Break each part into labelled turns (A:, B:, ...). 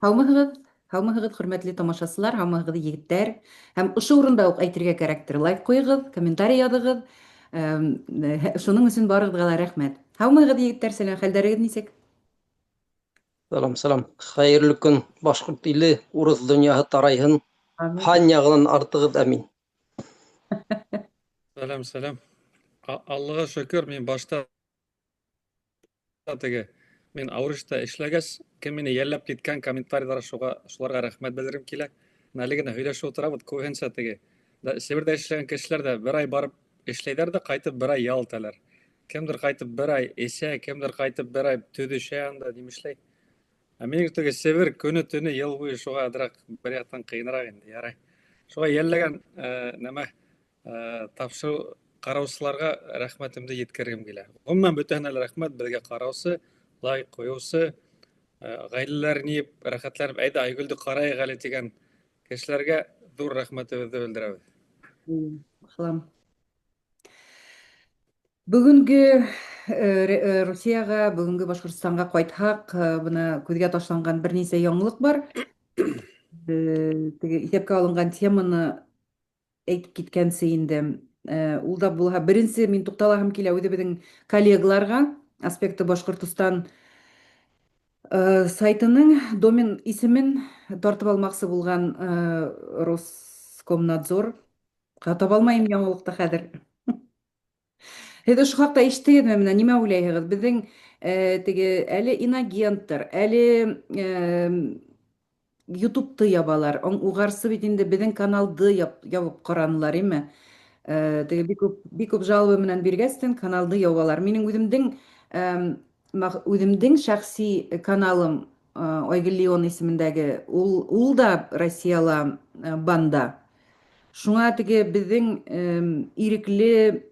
A: Һаумыһығыҙ, һаумыһығыҙ, хөрмәтле тамашасылар, һаумыһығыҙ, егеттәр. Һәм ошо урында уҡ әйтергә кәрәктер, лайк ҡуйығыҙ, комментарий яҙығыҙ. Шуның өсөн барығыҙға ла рәхмәт. Һаумыһығыҙ, егеттәр, сәләм, хәлдәрегеҙ нисек?
B: Сәлам, сәлам. Хәйерле көн, башҡорт иле, урыҫ донъяһы тарайһын. Һан яғынан артығыҙ, әмин.
C: Сәлам, сәлам. Аллаға шөкөр, мин башта теге мин ауыр эштә эшләгәс, кем мине йәлләп киткән комментарийлар шуға шуларға рәхмәт белдергем килә. Менә әле генә һөйләшеп ултырабыҙ, күбеһенсә теге да, Себерҙә эшләгән кешеләр ҙә бер ай барып эшләйҙәр ҙә ҡайтып бер ай ял итәләр. Кемдер ҡайтып бер ай эсә, кемдер ҡайтып бер ай төҙөшә анда, нимә эшләй. Ә минең теге Себер көнө төнө йыл буйы шуға әҙерәк бер яҡтан ҡыйыныраҡ инде, ярай. Шуға йәлләгән нәмә тапшырыу ҡараусыларға рәхмәтемде еткергем килә. Ғөмүмән, бөтәһенә лә рәхмәт беҙгә ҡараусы, лайк ҡуйыусы, ғаиләләрен йыйып, рәхәтләнеп, әйҙә Айгөлдө ҡарайыҡ әле тигән кешеләргә ҙур рәхмәтебеҙҙе белдерәбеҙ.
A: Ҡушылам. Бөгөнгө Русияға, бөгөнгө Башҡортостанға ҡайтһаҡ, бына күҙгә ташланған бер нисә яңылыҡ бар. Теге иҫәпкә алынған теманы әйтеп киткәнсе инде, ул да булһа, беренсе мин туҡталаһым килә үҙебеҙҙең коллегаларға, Аспекты Башҡортостан сайтының домен исемен тартып алмаҡсы булған Роскомнадзор. Таба алмайым яңылыҡты хәҙер. Һеҙ ошо хаҡта ишеттегеҙме, менә нимә уйлайһығыҙ? Беҙҙең теге әле инагенттар, әле Ютубты ябалар. Уғарсы бит инде беҙҙең каналды ябып ҡаранылар, име? Теге бик күп, бик күп жалоба менән биргәстен каналды ябалар. Минең үҙемдең шәхси каналым Айгөл Леон исемендәге, ул да Россияла банда. Шуңа теге беҙҙең ирекле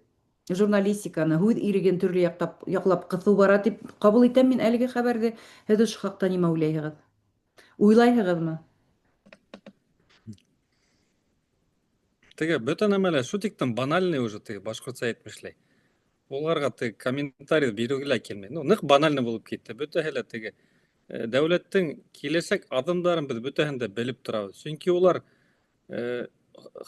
A: журналистиканы, һүҙ иреген төрлө яҡлап ҡыҫыу бара тип ҡабул итәм мин әлеге хәбәрҙе. Һеҙ ошо хаҡта нимә уйлайһығыҙ? Уйлайһығыҙмы?
C: Теге бөтә нәмә лә шул тиклем банальный уже, теге башҡортса әйтмешләй. Уларға теге комментарий биреүгә лә килмәй. Ну, ныҡ банальный булып китте. Бөтәһе лә теге дәүләттең киләсәк аҙымдарын беҙ бөтәһен дә белеп торабыҙ. Сөнки улар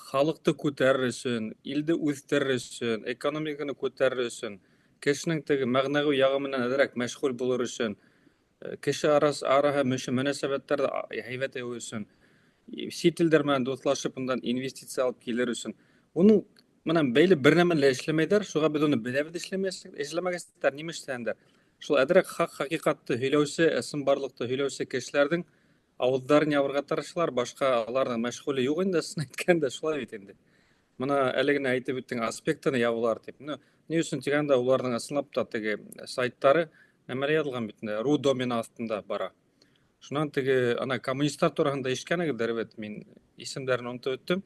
C: халыҡты күтәрер өсөн, илде үҫтерер өсөн, экономиканы күтәрер өсөн, кешенең теге мәғнәви яғы менән әҙерәк мәшғүл булыр өсөн, кеше араһы мөнәсәбәттәрҙе һәйбәт итеү өсөн, сит илдәр менән дуҫлашып, ундан инвестиция алып килер өсөн. Уның менән бәйле бер нәмә лә эшләмәйҙәр, шуға беҙ уны беләбеҙ эшләмәгәстәр нимә эшләһендәр. Шул әҙерәк хаҡ хаҡиҡатты һөйләүсе, ысынбарлыҡты һөйләүсе кешеләрҙең ауыҙҙарын ябырға тырышалар, башҡа уларҙың мәшғүле юҡ инде, ысын әйткәндә, шулай бит инде. Бына әле генә әйтеп үттең, аспектыны ябалар тип. Ну, ни өсөн тигәндә, уларҙың ысынлап та теге сайттары нәмәлә яҙылған бит инде, ру домены аҫтында бара. Шунан теге ана коммунисттар тураһында ишеткәнегеҙҙер бит, мин исемдәрен онотоп үттем.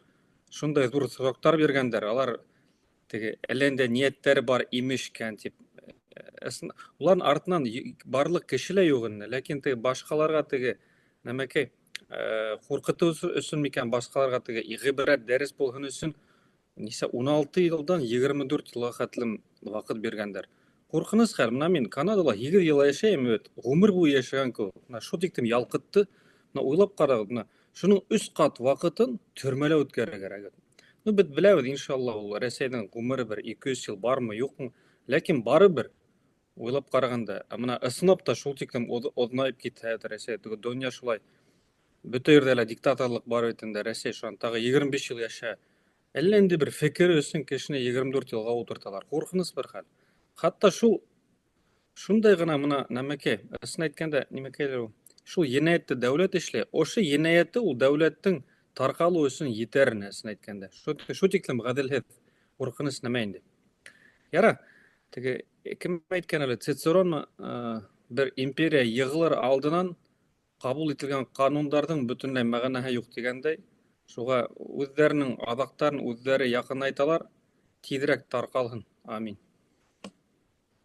C: Шундай ҙур сроктар биргәндәр, алар теге әллә ниндәй ниәттәре бар имешкән тип. Уларҙың артынан барлыҡ кеше лә юҡ инде, ләкин теге башҡаларға теге нәмәкәй, ҡурҡытыу өсөн микән, башҡаларға теге ғибрәт дәрес булһын өсөн нисә 16 йылдан 24 йылға хәтлем ваҡыт биргәндәр. Ҡурҡыныс хәл. Бына мин Канадала 8 йыл йәшәйем бит, ғүмер буйы йәшәгән кеүек. Бына шул тиклем ялҡытты. Бына уйлап ҡарағыҙ, бына шуның 3 ҡат ваҡытын төрмәлә үткәрергә кәрәк. Ну, беҙ беләбеҙ, иншалла, ул Рәсәйҙең ғүмере бер 200 йыл бармы, юҡмы, ләкин барыбер уйлап ҡарағанда, ә бына ысынлап та шул тиклем оҙонайып китһә Рәсәй, теге донъя шулай бөтә ерҙә лә диктаторлыҡ бар бит инде, Рәсәй шунан тағы 25 йыл йәшә. Әллә инде бер фекер өсөн кешене 24 йылға ултырталар. Ҡурҡыныс бер хәл. Хатта шундай ғына бына нәмәкәй, ысын әйткәндә, нимәкәйләр ул? Шул енәйәтте дәүләт эшләй. Ошо енәйәте ул дәүләттең тарҡалыуы өсөн етәр ине, ысын әйткәндә. Шул тиклем ғәҙелһеҙ, ҡурҡыныс нәмә инде. Яра, теге кем әйткән әле, Цицеронмы, бер империя йығылыр алдынан ҡабул ителгән ҡанундарҙың бөтөнләй мәғәнәһе юҡ тигәндәй, шуға үҙҙәренең аҙаҡтарын үҙҙәре яҡынайталар, тиҙерәк тарҡалһын. Амин.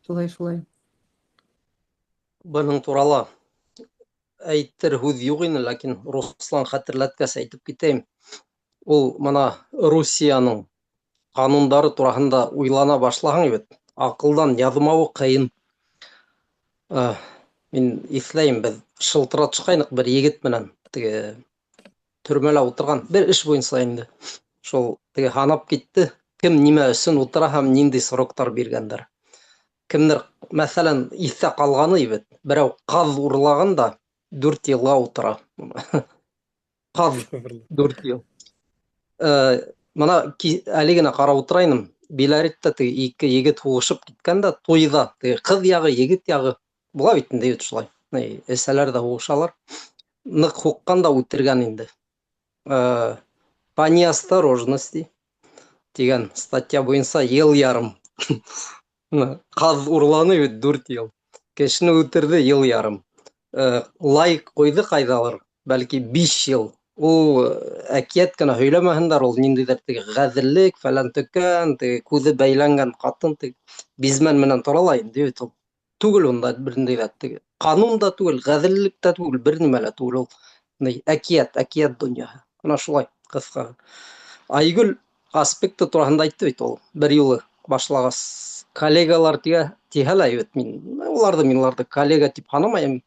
A: Шулай, шулай.
B: Бының турала әйтер һүҙ юҡ ине, ләкин Руслан хәтерләткәс әйтеп китәйем. Ул бына Русияның ҡанундары тураһында уйлана башлаһаң бит, аҡылдан яҙмауы ҡыйын. Мин иҫләйем, беҙ шылтыратышҡайныҡ бер егет менән, теге төрмәлә ултырған бер эш буйынса инде. Шул теге һанап китте, кем нимә өсөн ултыра һәм ниндәй сроктар биргәндәр. Кемдер, мәҫәлән, иҫтә ҡалғаны бит, берәү ҡаҙ урлаған да 4 йылға ултыра. Ҡаҙ 4 йыл. Мына әле генә ҡарап ултыра инем. Белоретта теге ике егет һуғышып киткән дә туйҙа, теге ҡыҙ яғы, егет яғы була бит инде бит шулай. Ни, эсәләр ҙә һуғышалар. Ныҡ һуҡҡан да үтергән инде. По неосторожности тигән статья буйынса йыл ярым. Ҡаҙ урланы бит 4 йыл. Кешене үтерҙе йыл ярым. Лайк ҡуйҙы ҡайҙалыр, бәлки 5 йыл. Ул әкиәт кенә һөйләмәһендәр, ул ниндәйҙер теге ғәҙеллек, фәлән төкән, теге күҙе бәйләнгән ҡатын теге бизмән менән тора ла инде бит ул. Түгел унда бер ниндәй ҙә теге ҡанун да түгел, ғәҙеллек тә түгел, бер нимә лә түгел ул. Ни, әкиәт, әкиәт донъяһы. Бына шулай ҡыҫҡа. Айгөл аспекты тураһында әйтте бит ул. Бер юлы башлағас коллегалар тиһә лә бит мин уларҙы, мин уларҙы коллега тип һанамайым.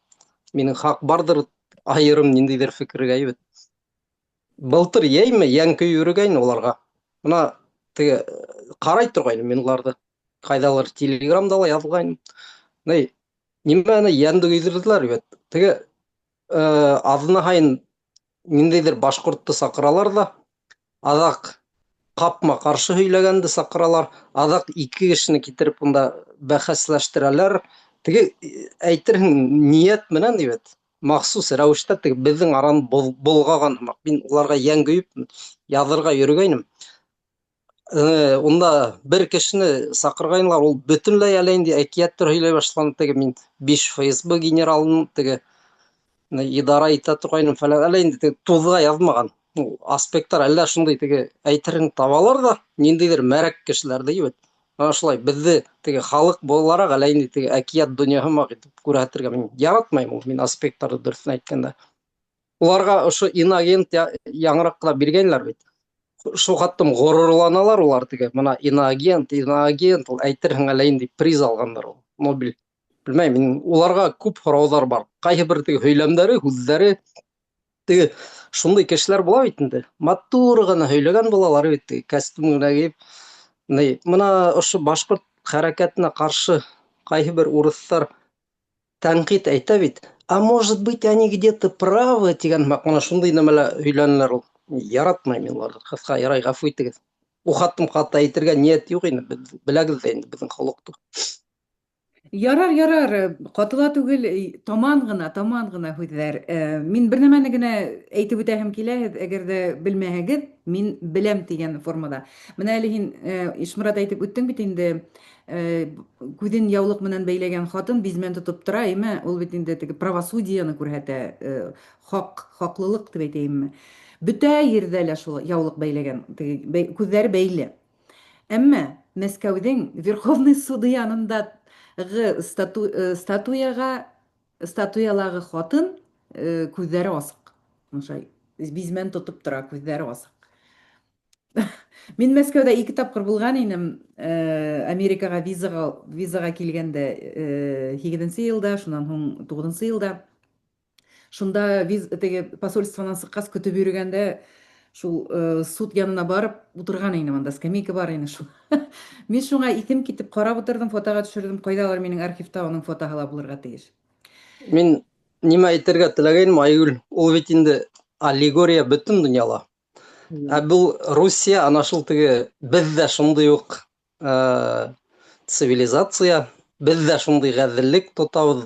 B: Минең хаҡ барҙыр айырым ниндәйҙер фекергә бит. Былтыр йәйме йән көйө йөрөгәйне уларға. Бына теге ҡарай торғайным мин уларҙы. Ҡайҙалыр телеграмда ла яҙғайным. Ни, нимәне йәнде көйҙөрҙөләр бит. Теге аҙна һайын ниндәйҙер башҡортто саҡыралар ҙа, аҙаҡ ҡапма-ҡаршы һөйләгәнде саҡыралар, аҙаҡ ике кешене китереп унда бәхәсләштерәләр. Теге әйтерһең ниәт менән бит, махсус рәүештә теге беҙҙең араны болғаған һымаҡ. Мин уларға йән көйөп яҙырға йөрөгәйнем. Унда бер кешене саҡырғайнылар, ул бөтөнләй әллә инде әкиәттәр һөйләй башланы. Теге мин 5 ФСБ генералын теге идара итә торғайным фәлән, әллә инде теге туҙға яҙмаған. Ул аспекттар әллә шундай теге әйтерһең табалар ҙа, ниндәйҙер мәрәк кешеләрҙе бит. Ана шулай беҙҙе теге халыҡ булараҡ әллә инде теге әкиәт донъяһы һымаҡ итеп күрһәтергә мин яратмайым ул, мин аспекттарҙы дөрөҫөн әйткәндә. Уларға ошо иноагент яңыраҡ ҡына биргәнләр бит. Шул хаттым ғорурланалар улар теге, бына иноагент, иноагент, ул әйтерһең әллә инде приз алғандар ул, Нобель. Белмәйем, мин уларға күп һорауҙар бар. Ҡайһы бер теге һөйләмдәре, һүҙҙәре теге шундай кешеләр була бит инде. Матур ғына һөйләгән булалар бит, теге костюм генә кейеп. Ни, бына ошо башҡорт хәрәкәтенә ҡаршы ҡайһы бер урыҫтар тәнҡит әйтә бит. А может быть, они где-то правы тигән һымаҡ, бына шундай нәмәлә һөйләнеләр ул. Яратмайым мин уларҙы. Ҡыҫҡа, ярай, ғәфү итегеҙ. Ул хаттым хатта әйтергә ниәт юҡ инде, беҙ беләгеҙ ҙә инде беҙҙең холоҡто.
A: Ярар, ярар, ҡатыла түгел, таман ғына, таман ғына һүҙҙәр. Мин бер нәмәне генә әйтеп үтәһем килә, һеҙ әгәр ҙә белмәһәгеҙ, мин беләм тигән формала. Бына әле һин, Ишморат, әйтеп үттең бит инде, күҙен яулыҡ менән бәйләгән хатын бизмән тотоп тора, әммә ул бит инде теге правосудиены күрһәтә, хаҡ, хаҡлылыҡ тип әйтәйемме. Бөтә ерҙә лә шул яулыҡ бәйләгән, теге күҙҙәре бәйле. Әммә Мәскәүҙең Верховный суды янындағы статуялағы хатын, күҙҙәре асыҡ. Ошай бизмән тотоп тора, күҙҙәре асыҡ. Мин Мәскәүҙә ике тапҡыр булған инем, Америкаға визаға килгәндә, һигеҙенсе йылда, шунан һуң туғыҙынсы йылда. Шунда теге посольствонан сыҡҡас көтөп йөрөгәндә шул суд янына барып утырған инем, анда скамейка бар ине шул. Мин шуңа иҫем китеп ҡарап утырҙым, фотоға төшөрҙөм, ҡайҙалыр минең архивта уның фотоһы ла булырға тейеш.
B: Мин нимә әйтергә теләгәйнем, Айгөл, ул бит инде аллегория бөтөн донъяла. Ә был Русия ана шул теге беҙ ҙә шундай уҡ цивилизация, беҙ ҙә шундай ғәҙеллек тотабыҙ,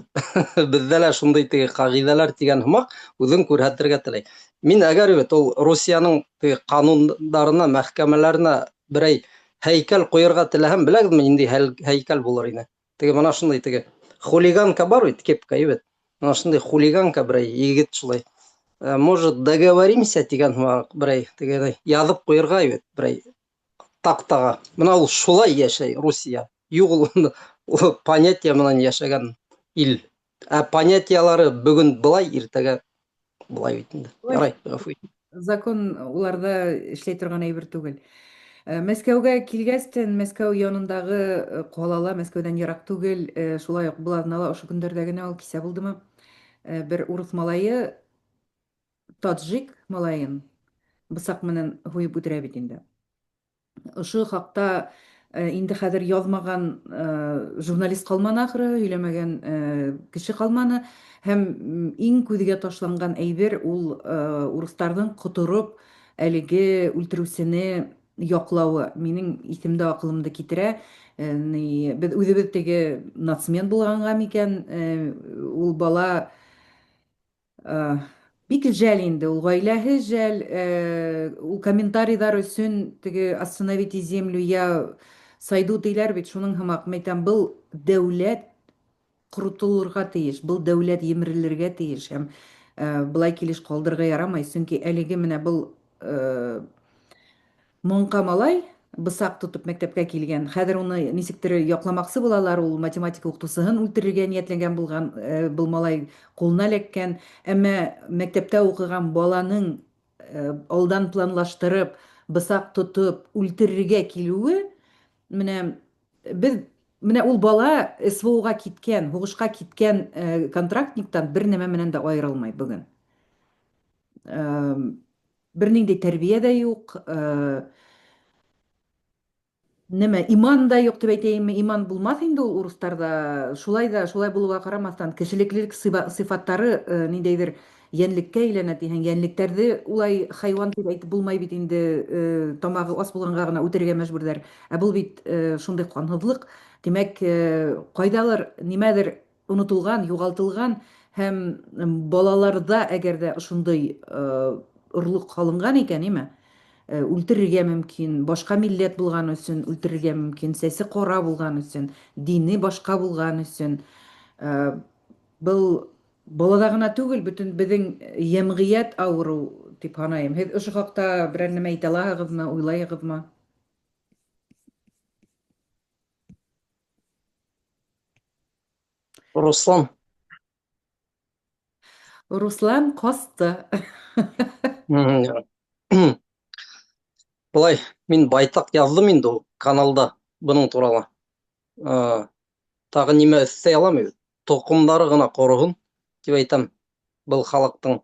B: беҙҙә лә шундай теге ҡағиҙәләр тигән һымаҡ үҙен күрһәтергә теләй. Мин әгәр бит ул Русияның теге ҡанундарына, мәхкәмәләренә берәй һәйкәл ҡуйырға теләһәм, беләгеҙме, ниндәй һәйкәл булыр ине? Теге бына шундай теге хулиганка бар бит, кепка бит. Бына шундай хулиганка берәй егет шулай. Может, договоримся тигән һымаҡ берәй теге яҙып ҡуйырға бит, берәй таҡтаға. Бына ул шулай йәшәй Русия. Юҡ, ул понятие менән йәшәгән ил. Ә понятиялары бөгөн былай, иртәгә былай бит инде. Ярай, ғәфү ит.
A: Закон уларҙа эшләй торған әйбер түгел. Мәскәүгә килгәстен, Мәскәү янындагы калала, Мәскәүдән ерак түгел, шулай ук был аҙнала, ошо көндәрҙә генә ул кисә булдымы, бер урыҫ малайы таджик малайын бысаҡ менән һуйып үтерә бит инде. Ошо хаҡта инде хәҙер яҙмаған журналист ҡалманы ахыры, һөйләмәгән кеше ҡалманы. Һәм иң күҙгә ташланған әйбер ул урыҫтарҙың ҡотороп әлеге үлтереүсене яҡлауы. Минең иҫемде, аҡылымды китерә. Ни, беҙ үҙебеҙ теге нацмен булғанға микән, ул бала бик жәл инде, ул ғаиләһе жәл, ул комментарийҙар өсөн теге «Остановите землю, я сойду» тиләр бит, шуның һымаҡ, мәйтәм, был дәүләт ҡоротолорға тейеш, был дәүләт емерелергә тейеш һәм былай килеш ҡалдырырға ярамай, сөнки әлеге менә был маңҡа малай бысаҡ тотоп мәктәпкә килгән. Хәҙер уны нисектер яҡламаҡсы булалар, ул математика уҡытыусыһын үлтерергә ниәтләнгән булған, был малай ҡулына эләккән. Әммә мәктәптә уҡыған баланың алдан планлаштырып, бысаҡ тотоп үлтерергә килеүе, менә беҙ менә ул бала СВО-ға киткән, һуғышҡа киткән контрактниктан бер нәмә менән дә айырылмай бөгөн. Бер ниндәй тәрбиә ҙә юҡ, нәмә, иман да юҡ тип әйтәйемме, иман булмаҫ инде ул урыҫтарҙа. Шулай ҙа, шулай булыуға ҡарамаҫтан, кешелеклелек сифаттары ниндәйҙер йәнлеккә әйләнә тиһәң, йәнлектәрҙе улай хайуан тип әйтеп булмай бит инде, тамағы ас булғанға ғына үтерергә мәжбүрҙәр. Ә был бит шундай ҡанһыҙлыҡ. Тимәк, ҡайҙалыр нимәҙер онотолған, юғалтылған һәм балаларҙа әгәр ҙә ошондай орлоҡ һалынған икән, нимә? Үлтерергә мөмкин, башҡа милләт булған өсөн үлтерергә мөмкин, сәсе ҡара булған өсөн, дине башҡа булған өсөн. Был балала ғына түгел, бөтөн беҙҙең йәмғиәт ауырыу тип һанайым. Һеҙ ошо хаҡта берәр нәмә әйтә алаһығыҙмы, уйлайһығыҙмы?
B: Руслан.
A: Руслан ҡасты.
B: Былай, мин байтаҡ яҙҙым инде ул каналда бының турала. Тағы нимә өҫтәй алам? Тоҡомдары ғына ҡороһон тип әйтәм. Был халыҡтың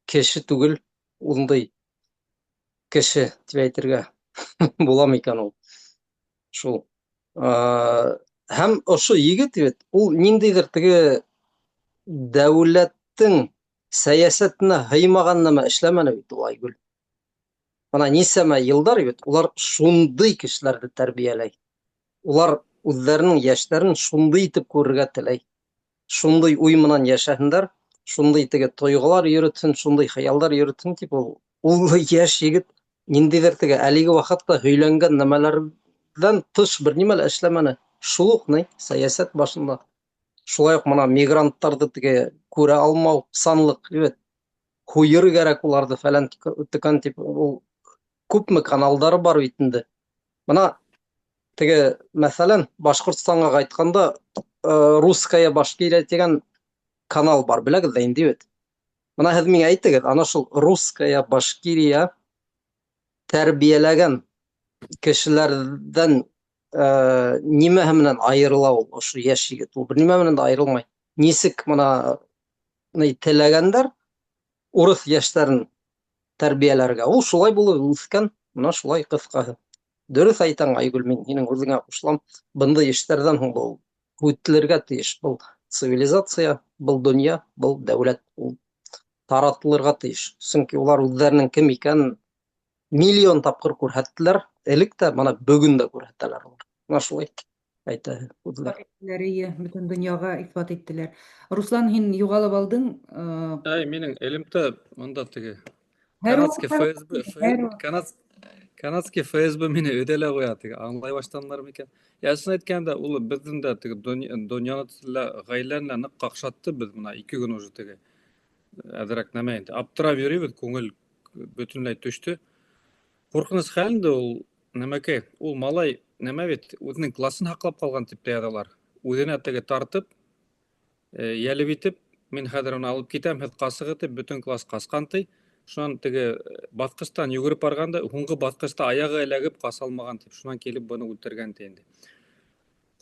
B: кеше түгел, ундай кеше тип әйтергә була микән ул? Шул. Һәм ошо егет бит, ул ниндәйҙер теге дәүләттең сәйәсәтенә һыймаған нәмә эшләмәне бит ул, Айгөл. Бына нисәмә йылдар бит, улар шундай кешеләрҙе тәрбиәләй. Улар үҙҙәренең йәштәрен шундай итеп күрергә теләй. Шундай уй менән йәшәһендәр, шундай теге тойғолар йөрөтһөн, шундай хыялдар йөрөтһөн тип ул йәш егет ниндәйҙер теге әлеге ваҡытта һөйләнгән нәмәләрҙән тыш бер нимә лә эшләмәне. Шул уҡ ни сәйәсәт башында. Шулай уҡ бына мигранттарҙы теге күрә алмау, санлыҡ, бит. Һуйыр кәрәк уларҙы фәлән текән тип ул күпме каналдары бар бит инде. Бына теге, мәҫәлән, Башҡортостанға ҡайтҡанда, Русская Башкирия тигән канал бар, беләгеҙ ҙә инде бит. Бына һеҙ миңә әйтегеҙ, ана шул Русская Башкирия тәрбиәләгән кешеләрҙән нимәһе менән айырыла ул ошо йәш егет? Ул бер нимә менән дә айырылмай. Нисек бына ни теләгәндәр урыҫ йәштәрен тәрбиәләргә, ул шулай булып үҫкән, бына шулай ҡыҫҡаһы. Дөрөҫ әйтәң, Айгөл, мин һинең һүҙеңә ҡушылам. Бындай эштәрҙән һуң был һүтелергә тейеш. Был цивилизация, был донъя, был дәүләт, ул таратылырға тейеш. Сөнки улар үҙҙәренең кем икәнен миллион тапҡыр күрһәттеләр, элек тә, бына бөгөн дә күрһәтәләр улар. Бына шулай әйтә үҙләр.
A: Эйе, бөтөн донъяға иҫбат иттеләр. Руслан, һин юғалып алдың.
C: Әй, минең элемтә мында теге канадский ФСБ, канадский ФСБ мине өйҙә лә ҡуя, теге аңлай башланылар микән? Я ысын әйткәндә, ул беҙҙең дә теге донъяны лә, ғаиләне лә ныҡ ҡаҡшатты. Беҙ бына 2 көн уже теге әҙерәк нәмә инде аптырап йөрөйбөҙ, күңел бөтөнләй төштө. Ҡурҡыныс хәл инде ул, нәмәкәй, ул малай нәмә бит, үҙенең классын һаҡлап ҡалған тип тә яҙалар. Үҙенә теге тартып, йәлеп итеп, мин хәҙер уны алып китәм, һеҙ ҡасығыҙ тип, бөтөн класс ҡасҡан ти. Шунан теге баҫҡыстан йүгереп барғанда, һуңғы баҫҡыста аяғы эләгеп ҡаса алмаған тип, шунан килеп быны үлтергән ти инде.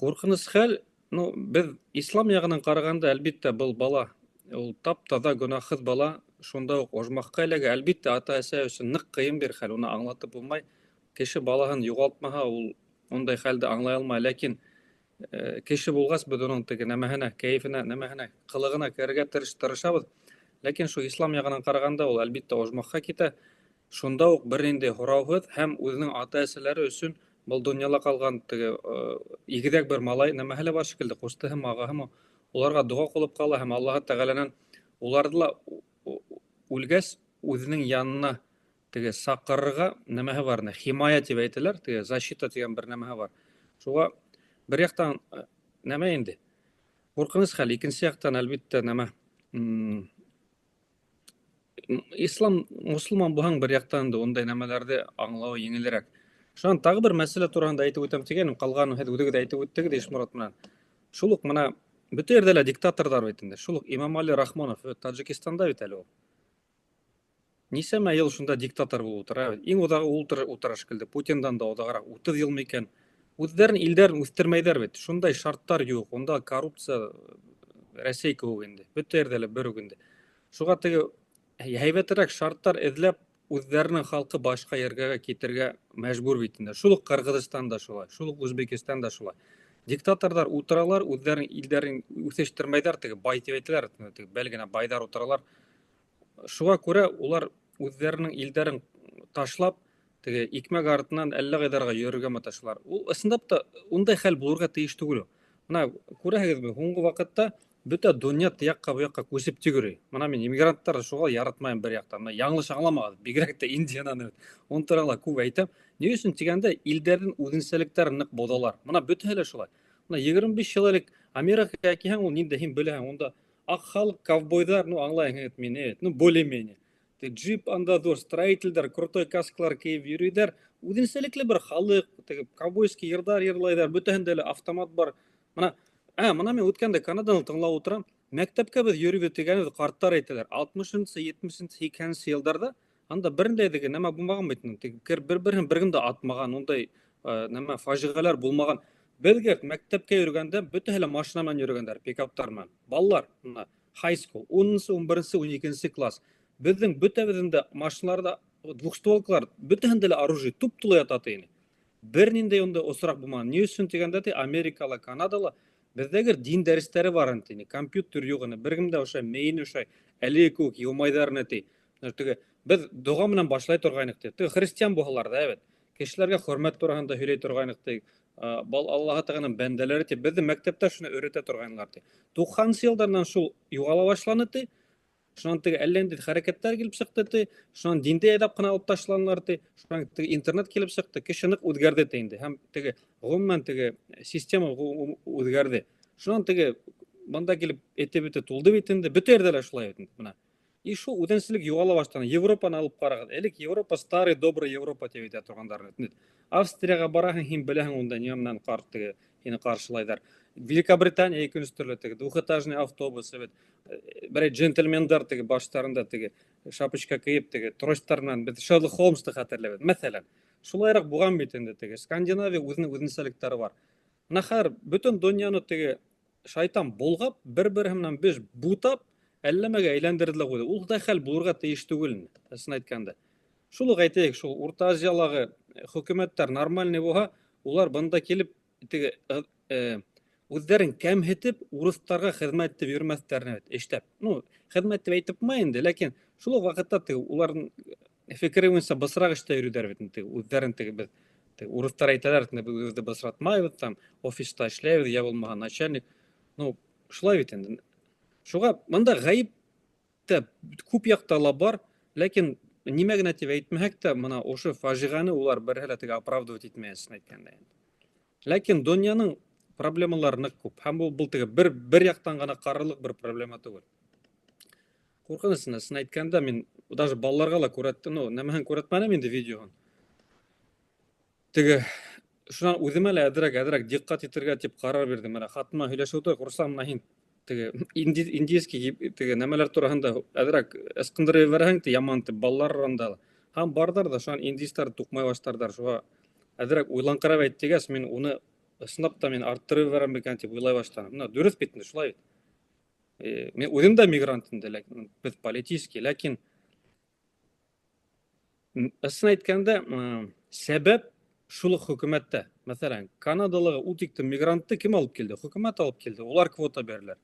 C: Ҡурҡыныс хәл, ну, беҙ ислам яғынан ҡарағанда, әлбиттә, был бала, ул тап-таҙа гонаһһыҙ бала, шунда уҡ ожмахҡа эләгә. Әлбиттә, ата-әсә өсөн ныҡ ҡыйын бер хәл, уны аңлатып булмай. Кеше балаһын юғалтмаһа, ул ундай хәлде аңлай алмай, ләкин кеше булғас, беҙ уның теге нәмәһенә, кәйефенә, нәмәһенә, ҡылығына керергә тырышабыҙ. Ләкин шул ислам яғынан ҡарағанда, ул әлбиттә ожмахҡа китә. Шунда уҡ бер ниндәй һорауһыҙ һәм үҙенең ата-әсәләре өсөн был донъяла ҡалған теге игеҙәк бер малай нәмәһе лә бар шикелле, ҡустыһымы, ағаһымы, уларға доға ҡылып ҡала һәм Аллаһы Тәғәләнән уларҙы ла үлгәс үҙенең янына теге саҡырырға нәмәһе бар, химая тип әйтәләр, теге защита тигән бер нәмәһе бар. Шуға бер яҡтан нәмә инде, ҡурҡыныс хәл, икенсе яҡтан, әлбиттә, нәмә, ислам, мосолман булһаң, бер яҡтан инде ундай нәмәләрҙе аңлауы еңелерәк. Шунан тағы бер мәсьәлә тураһында әйтеп үтәм тигәнем, ҡалғанын һеҙ үҙегеҙ әйтеп үттегеҙ Ишморат менән. Шул уҡ мына бөтә ерҙә лә диктаторҙар бит инде. Шул уҡ Имамали Рахмонов Таджикистанда бит әле ул. Нисәмә йыл шунда диктатор булып ултыра бит. Иң оҙағы ул ултыра шикелле. Путиндан да оҙағыраҡ, 30 йыл микән. Үҙҙәрен илдәрен үҫтермәйҙәр бит. Шундай шарттар юҡ. Унда коррупция Рәсәй кеүек инде. Бөтә ерҙә лә бер үк инде. Шуға теге һәйбәтерәк шарттар эҙләп үҙҙәренең халҡы башҡа ергә китергә мәжбүр бит инде. Шул уҡ Ҡырғыҙстан да шулай, шул уҡ Үзбекстан да шулай. Диктаторҙар ултыралар, үҙҙәренең илдәрен үҫештермәйҙәр, теге бай тип әйтәләр, теге бәл генә байҙар ултыралар. Шуға күрә улар үҙҙәренең илдәрен ташлап, теге икмәк артынан әллә ҡайҙарға йөрөргә маташалар. Ул ысынлап та ундай хәл булырға тейеш түгел. Мына күрәһегеҙме, һуңғы ваҡытта бөтә донъя тияҡҡа был яҡҡа күсеп тә йөрөй. Мына мин иммигранттарҙы шуға яратмайым бер яҡтан. Мына яңылыш аңламағыҙ, бигерәк тә Индиянан. Уны турала күп әйтәм. Ни өсөн тигәндә, илдәрҙең үҙенсәлектәрен ныҡ боҙалар. Мына бөтәһе лә шулай. Мына 25 йыл элек Америкаға килһәң, ул ниндәй һин беләһең, унда аҡ халыҡ, ковбойҙар, ну аңлайһың мине, ну более-менее. Джип анда ҙур, строительдәр крутой каскалар кейеп йөрөйҙәр. Үҙенсәлекле бер халыҡ, теге ковбойский йырҙар йырлайҙар, бөтәһендә лә автомат бар. Мына мына мин үткәндә Канаданы тыңлап ултырам. Мәктәпкә беҙ йөрөйбөҙ тигәнебеҙ ҡарттар әйтәләр. 60-нсы, 70-нсе, 80-нсе йылдарҙа анда берендәй теге нәмә булмаған бит. Теге бер-береһен бер кем дә атмаған, ундай нәмә фажиғәләр булмаған. Беҙгә мәктәпкә йөрөгәндә бөтәһе лә машина менән йөрөгәндәр, пикаптар менән. Балалар, мына high school, 10-нсы, 11-нсе, 12-нсе класс. Беҙҙең бөтәбеҙҙең дә машиналарҙа двухстволкалар, бөтәһендә лә оружие туп-тулы ята ине. Бер ниндәй ундай осраҡ булмаған. Ни өсөн тигәндә, ти Америкала, Канадала беҙҙәге дин дәрестәре бар ине, компьютер юҡ ине, бер кем дә ошо мейен ошо әлеге кеүек йыумайҙар ине ти. Теге беҙ доға менән башлай торғайныҡ ти. Теге христиан булһалар ҙа, әбет. Кешеләргә хөрмәт тураһында һөйләй торғайныҡ ти. Был Аллаһы Тәғәләнең бәндәләре ти. Беҙҙе мәктәптә шуны өйрәтә торғайнылар ти. 90-нсы йылдарҙан шул юғала башланы ти. Шунан теге әллә ниндәй хәрәкәттәр килеп сыҡты ти. Шунан динде әйҙәп ҡына алып ташланылар ти. Шунан теге интернет килеп сыҡты. Кеше ныҡ үҙгәрҙе ти инде. Һәм теге ғөмүмән теге система үҙгәрҙе. Шунан теге бында килеп эте-бете тулды бит инде. Бөтә ерҙә лә шулай бит инде мына. И шул үҙенсәлек юғала башланы. Европаны алып ҡарағыҙ. Элек Европа старый добрый Европа тип әйтә торғандар. Австрияға бараһың, һин беләһең унда нимә менән ҡарт теге һине ҡаршылайҙар. Великобритания икенсе төрлө теге двухэтажный автобус бит. Берәй джентльмендар теге баштарында теге шапочка кейеп теге тростьтар менән беҙ Шерлок Холмсты хәтерләйбеҙ. Мәҫәлән, шулайыраҡ булған бит инде теге Скандинавия үҙенең үҙенсәлектәре бар. Мына хәҙер бөтөн донъяны теге шайтан болғап, бер-береһе менән беҙ бутап, әлләмәгә әйләндерҙе лә ҡуйҙы. Ул да хәл булырға тейеш түгел, ысын әйткәндә. Шул уҡ әйтәйек, шул Урта Азиялағы хөкүмәттәр нормальный булһа, улар бында килеп теге үҙҙәрен кәмһетеп, урыҫтарға хеҙмәт итеп йөрөмәҫтәр бит, эшләп. Ну, хеҙмәт тип әйтеп булмай инде, ләкин шул уҡ ваҡытта теге уларҙың фекере буйынса бысраҡ эштә йөрөйҙәр бит, теге үҙҙәрен теге беҙ теге урыҫтар әйтәләр, беҙ үҙебеҙҙе бысратмайбыҙ, там офиста эшләйбеҙ, йә булмаһа начальник. Ну, шулай бит инде. Шуға бында ғәйеп тә күп яҡта ла бар, ләкин нимә генә тип әйтмәһәк тә, мына ошо фажиғәне улар береһе лә теге оправдывать итмәй, ысын әйткәндә инде. Ләкин донъяның проблемалары ныҡ күп. Һәм был теге бер яҡтан ғына ҡарарлыҡ бер проблема түгел. Ҡурҡыныс, ысын әйткәндә, мин даже балаларға ла күрәттем, ну, нәмәһен күрәтмәнем инде видеоһын. Теге шунан үҙемә лә әҙерәк-әҙерәк диҡҡәт итергә тип ҡарар бирҙем. Менә хатыныма һөйләшеп ултырҙыҡ, Руслан, мына һин Теге инди, индийский теге нәмәләр тураһында әҙерәк ысҡындырып ебәрһәң, те яман тип балалар аранда һәм барҙар ҙа, шунан индийстар туҡмай башларҙар. Шуға әҙерәк уйлаңҡырап әйт тигәс, мин уны ысынлап та мин арттырып ебәрәм микән тип уйлай башланым. Менә дөрөҫ бит инде, шулай бит. Мин үҙем дә мигрант инде, ләкин беҙ политический, ләкин ысын әйткәндә, сәбәп шул уҡ хөкүмәттә. Мәҫәлән, Канадалағы ул тиклем мигрантты кем алып килде? Хөкүмәт алып килде. Улар квота бирәләр.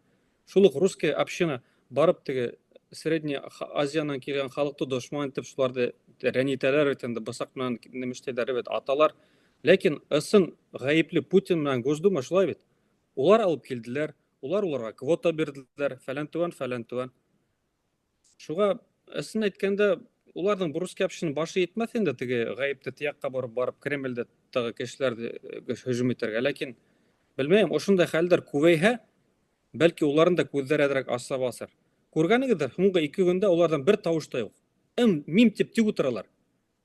C: Шул уҡ русская община барып теге Средний Азиянан килгән халыҡты дошман итеп шуларҙы рәнйетәләр бит инде, бысаҡ менән нәмештәйҙәр бит, аталар. Ләкин ысын ғәйепле Путин менән Госдума, шулай бит. Улар алып килделәр, улар уларға квота бирҙеләр, фәлән түгән, фәлән түгән. Шуға ысын әйткәндә, уларҙың русский общинаның башы етмәҫ инде теге ғәйепте тияҡҡа барып барып Кремлдә тағы кешеләрҙе һөжүм итергә. Ләкин белмәйем, ошондай хәлдәр күбәйһә, бәлки уларҙың да күҙҙәре әҙерәк аса баҫыр. Күргәнегеҙҙер, һуңғы 2 көндә уларҙан бер тауыш та юҡ. Ым, мим тип тик ултыралар.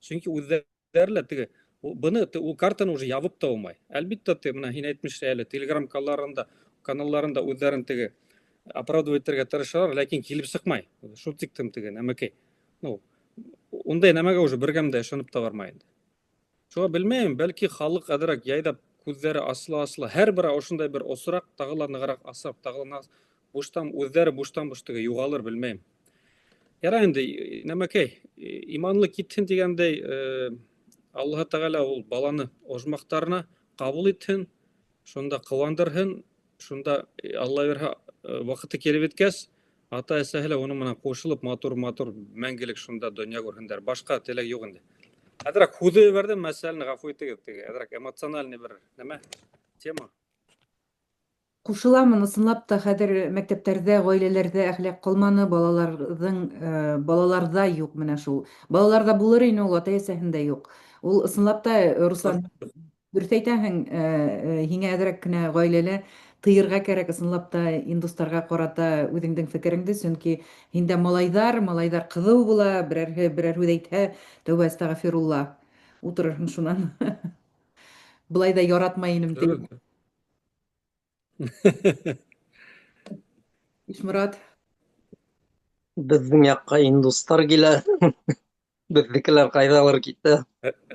C: Сөнки үҙҙәре лә теге быны ул картаны уже ябып та булмай. Әлбиттә, те, менә һин әйтмешләй әле, Telegram каналларында үҙҙәрен теге оправдывать итергә тырышалар, ләкин килеп сыҡмай. Шул тиклем теге нәмәкәй. Ну, ундай нәмәгә уже бер кем дә ышанып та бармай инде. Шуға белмәйем, бәлки халыҡ әҙерәк яйҙап күҙҙәре асыла-асыла һәр бер ошондай бер осраҡ тағы ла нығыраҡ асып, тағы ла буштан үҙҙәре буштан буш теге юғалыр, белмәйем. Ярай инде, нәмәкәй, иманлы китһен тигәндәй, Аллаһы Тәғәлә ул баланы ожмахтарына ҡабул итһен, шунда ҡыуандырһын, шунда Алла бирһә, ваҡыты килеп еткәс, ата-әсәһе лә уның менән ҡушылып, матур-матур мәңгелек шунда донъя күрһендәр. Башҡа теләк юҡ инде. Әҙерәк һуҙып ебәрҙем мәсьәләне, ғәфү итегеҙ, теге әҙерәк эмоциональный бер нәмә, тема.
A: Ҡушыламын, ысынлап та хәҙер мәктәптәрҙә, ғаиләләрҙә әхлаҡ ҡалманы, балаларҙың балаларҙа юҡ менә шул. Балаларҙа булыр ине ул, ата-әсәһендә юҡ. Ул ысынлап та, Руслан, дөрөҫ әйтәһең, һиңә әҙерәк кенә ғаиләлә тыйырға кәрәк ысынлап та индустарға ҡарата үҙеңдең фекереңде, сөнки һиндә малайҙар, малайҙар ҡыҙыу була, берәрһе берәр һүҙ әйтһә, тәүбә әстәғфирулла, утырырһың шунан. Былай ҙа яратмай инем тип. Ишморат.
B: Беҙҙең яҡҡа индустар килә. Беҙҙекеләр ҡайҙалыр китә.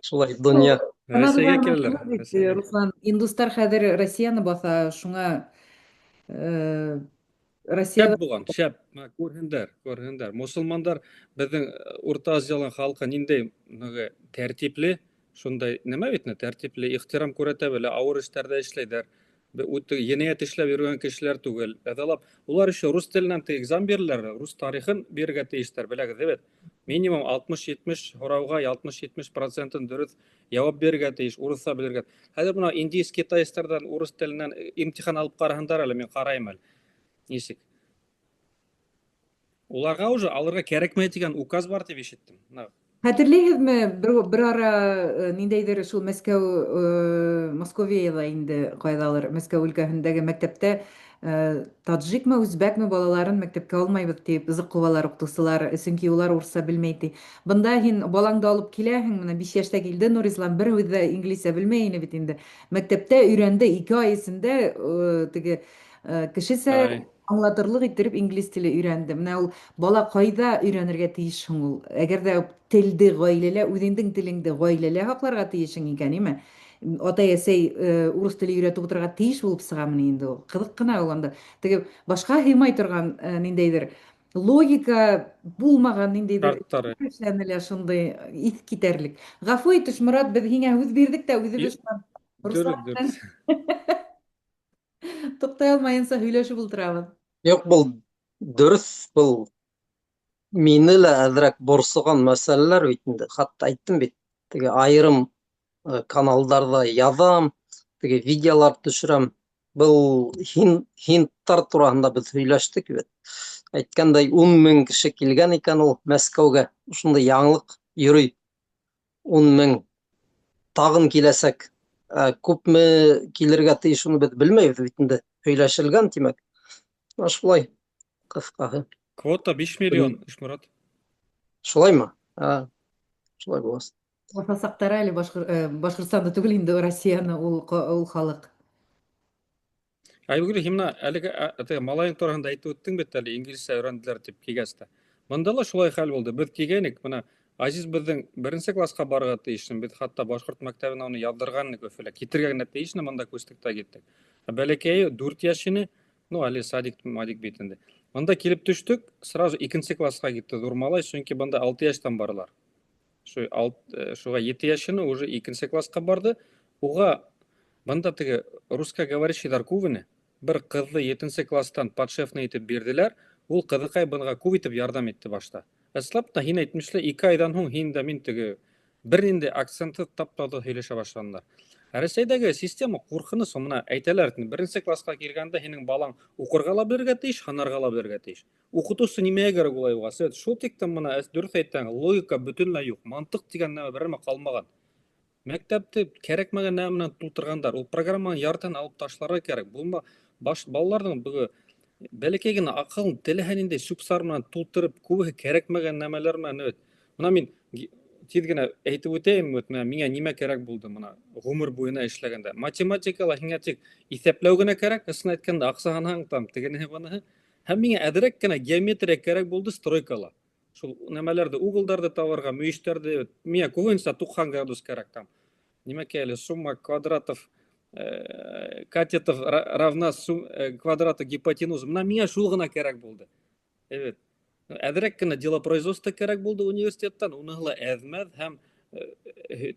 B: Шулай донъя.
C: Рәсәйгә киләләр. Рәсәйгә.
A: Руслан, индустар хәҙер Россияны баҫа, шуңа Россия
C: Шәп булған, шәп. Мына күрһендәр, күрһендәр. Мосолмандар беҙҙең Урта Азиялың халҡы ниндәй ныгы тәртипле, шундай нәмә бит, тәртипле, ихтирам күрһәтә белә, ауыр эштәрҙә эшләйҙәр. Үтә енәйәт эшләп йөрөгән кешеләр түгел. Ыҙалап, улар еще рус теленән экзамен бирәләр, рус тарихын бирергә тейештәр, беләгеҙ бит. Минимум 60-70 һорауға 60-70 процентын дөрөҫ яуап бирергә тейеш, урыҫса белергә. Хәҙер бына индийс, китайстарҙан урыҫ теленән имтихан алып ҡараһындар әле, мин ҡарайым әле. Нисек? Уларға уже алырға кәрәкмәй тигән указ бар тип ишеттем. Мына
A: Хәтерләйһегеҙме, бер ара ниндәйҙер шул Мәскәү, Московияла инде ҡайҙалыр, Мәскәү өлкәһендәге мәктәптә таджикмы, үзбәкме балаларын мәктәпкә алмайбыҙ тип ызыҡ ҡыуалар уҡытыусылар, сөнки улар урыҫса белмәй ти. Бында һин балаңды алып киләһең, менә 5 йәштә килде Нурислам, бер һүҙ ҙә инглизсә белмәй ине бит инде. Мәктәптә өйрәнде 2 ай эсендә, теге кешесә аңлатырлыҡ иттереп инглиз теле өйрәнде. Менә ул бала ҡайҙа өйрәнергә тейеш һуң ул? Әгәр ҙә телде ғаиләлә, үҙеңдең телеңде ғаиләлә һаҡларға тейешең икән, нимә? Атай-әсәй урыҫ теле өйрәтеп ултырырға тейеш булып сығамы инде ул? Ҡыҙыҡ ҡына ул анда. Теге башҡа һыймай торған ниндәйҙер логика булмаған ниндәйҙер эшләнелә шундай иҫ китәрлек. Ғәфү ит, Ишморат, беҙ һиңә һүҙ бирҙек тә үҙебеҙ шунан
C: Дөрөҫ, дөрөҫ.
A: Туҡтай алмайынса һөйләшеп ултырабыҙ.
B: Юҡ, был дөрөҫ, был мине лә әҙерәк борсоған мәсьәләләр бит инде. Хатта әйттем бит, теге айырым каналдарҙа яҙам, теге видеолар төшөрәм. Был һиндтар тураһында беҙ һөйләштек бит. Әйткәндәй, 10 мең кеше килгән икән ул Мәскәүгә. Ошондай яңылыҡ йөрөй. 10 мең тағын киләсәк. Күпме килергә тейеш, уны беҙ белмәйбеҙ бит инде. Һөйләшелгән, тимәк. Шулай, ҡыҫҡаһы.
C: Квота 5 миллион, Ишморат.
B: Шулаймы? Шулай буласаҡ.
A: Баҫасаҡтар әле Башҡортостанда түгел инде, Россияны ул халыҡ.
C: Айгөл, һин менә әлеге теге малайың тураһында әйтеп үттең бит әле, инглизсә өйрәнделәр дип килгәс тә. Монда ла шулай хәл булды. Беҙ килгәйнек, менә Азиз беҙҙең беренсе классҡа барырға тейеш. Беҙ хатта башҡорт мәктәбенә уны яҙҙырған инек Өфөлә. Китергә генә тейеш ине, монда күстек тә киттек. Ә бәләкәйе 4 йәш ине, ну, әле садик, мадик бит инде. Монда килеп төштөк, сразу икенсе классҡа китте ҙур малай, сөнки бында 6 йәштән баралар. Шу алт, шуға 7 йәш ине, уже икенсе классҡа барҙы. Уға бында теге русскоговорящийҙар күп ине. Бер ҡыҙҙы 7 класстан подшефный итеп бирҙеләр. Ул ҡыҙыҡай быға күп итеп ярҙам итте башта. Ысынлап та, һин әйтмешле, 2 айҙан һуң һин дә мин теге бер ниндәй акцентһыҙ тап-таҙа һөйләшә башланылар. Ә Рәсәйҙәге система ҡурҡыныс, мына әйтәләр, беренсе классҡа килгәндә һинең балаң уҡырға ла белергә тейеш, һанарға ла белергә тейеш. Уҡытыусы нимәгә кәрәк улай уға? Совет, шул тиктем мына дөрөҫ әйттең, логика бөтөнләй юҡ, мантыҡ тигән нәмә берәмә ҡалмаған. Мәктәпте кәрәкмәгән нәмә менән тултырғандар. Ул программаның яртыһын алып ташларға кәрәк. Булма, баш балаларҙың бөгө бәләкәй генә аҡылын теләһә ниндәй сүп-сар менән тултырып, күбеһе кәрәкмәгән нәмәләр менән бит. Мына мин тиҙ генә әйтеп үтәйем, бит, мына миңә нимә кәрәк булды мына ғүмер буйына эшләгәндә. Математикала һиңә тик иҫәпләү генә кәрәк, ысын әйткәндә, аҡса һанаһаң там тегенеһе быныһы. Һәм миңә әҙерәк кенә геометрия кәрәк булды стройкала. Шул нәмәләрҙе, углдарҙы табырға, мөйөштәрҙе, миңә күбенсә туҡһан градус кәрәк там. Нимә кәрәк? Сумма квадратов катетов равна квадрату гипотенузы. Мына миңә шул ғына кәрәк булды. Эйе. Әҙерәк кенә делопроизводство кәрәк булды университеттан, уныһы ла әҙмәҙ һәм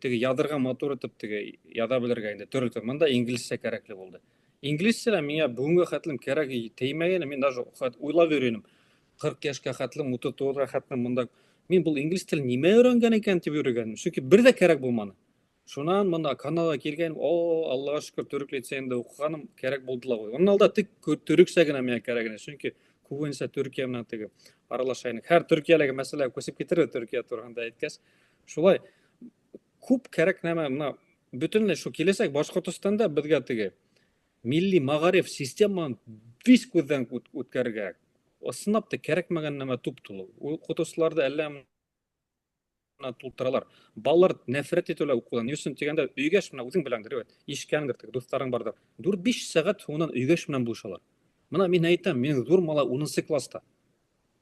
C: теге яҙырға матур итеп теге яҙа белергә инде төрлө төрлө. Мында инглизсә кәрәкле булды. Инглизсә лә миңә бөгөнгә хәтлем кәрәк теймәгәне, мин даже уйлап йөрөйнем. 40 йәшкә хәтлем, утыҙ туғыҙға хәтлем мында мин был инглиз телен нимә өйрәнгән икән тип йөрөгәнем. Сөнки бер ҙә кәрәк булманы. Шунан мында Канадаға килгән, о, Аллаға шөкөр, төрөк лицейында уҡығаным кәрәк булды ла ҡуй. Унан алда тик төрөксә генә миңә кәрәк ине, сөнки күбенсә Төркиә менән теге аралаша инек. Һәр Төркиәләге мәсьәлә күсеп китер Төркиә тураһында әйткәс. Шулай күп кәрәк нәмә мына бөтөнләй шул киләсәк Башҡортостанда беҙгә теге милли мәғариф системаһын вис күҙҙән үткәрергә кәрәк. Ысынлап та кәрәкмәгән нәмә туп-тулы. Уҡытыусыларҙы әллә менә тултыралар. Балалар нәфрәт итәләр уҡыуҙан. Ни өсөн тигәндә, өйгә эш менән үҙең беләңдер, әйбәт. Ишеткәндер, теге дуҫтарың барҙыр. Дүрт-биш сәғәт һуңынан өйгә эш менән булышалар. Мына мин әйтәм, минең ҙур малай унынсы класста.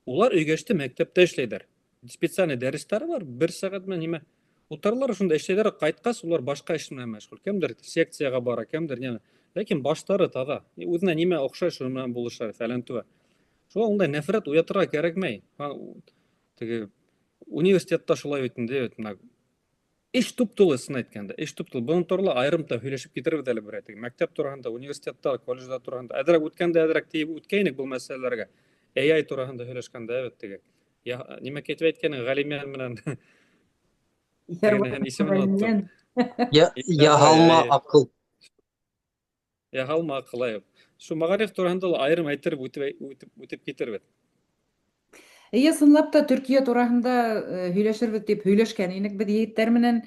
C: Улар өйгә эште мәктәптә эшләйҙәр. Специальный дәрестәре бар, бер сәғәт менән нимә. Ултыралар шунда эшләйҙәр, ҡайтҡас улар башҡа эш менән мәшғүл. Кемдер секцияға бара, кемдер нимә. Ләкин баштары таҙа. Үҙенә нимә оҡшай, шуның менән булыша, фәлән түгел. Шуға ундай нәфрәт уятырға кәрәкмәй. Теге университетта шулай бит инде, бит, мына эш туп-тулы, ысын әйткәндә, эш туп-тулы. Бының турала айырым та һөйләшеп китербеҙ әле бер әйтик. Мәктәп тураһында, университетта, колледжда тураһында. Әҙерәк үткәндә әҙерәк тейеп үткәйнек был мәсьәләләргә. AI тураһында һөйләшкәндә, әбет, теге. Я, нимә әйтеп әйткәнең, Ғәлимйән менән. Тегенеһен исемен оноттом.
B: Яһалма аҡыл.
C: Яһалма аҡыл, әйе. Шу мәғариф тураһында ла айырым әйтереп үтеп китербеҙ.
A: Эйе, ысынлап та Төркиә тураһында һөйләшербеҙ тип һөйләшкән инек беҙ егеттәр менән.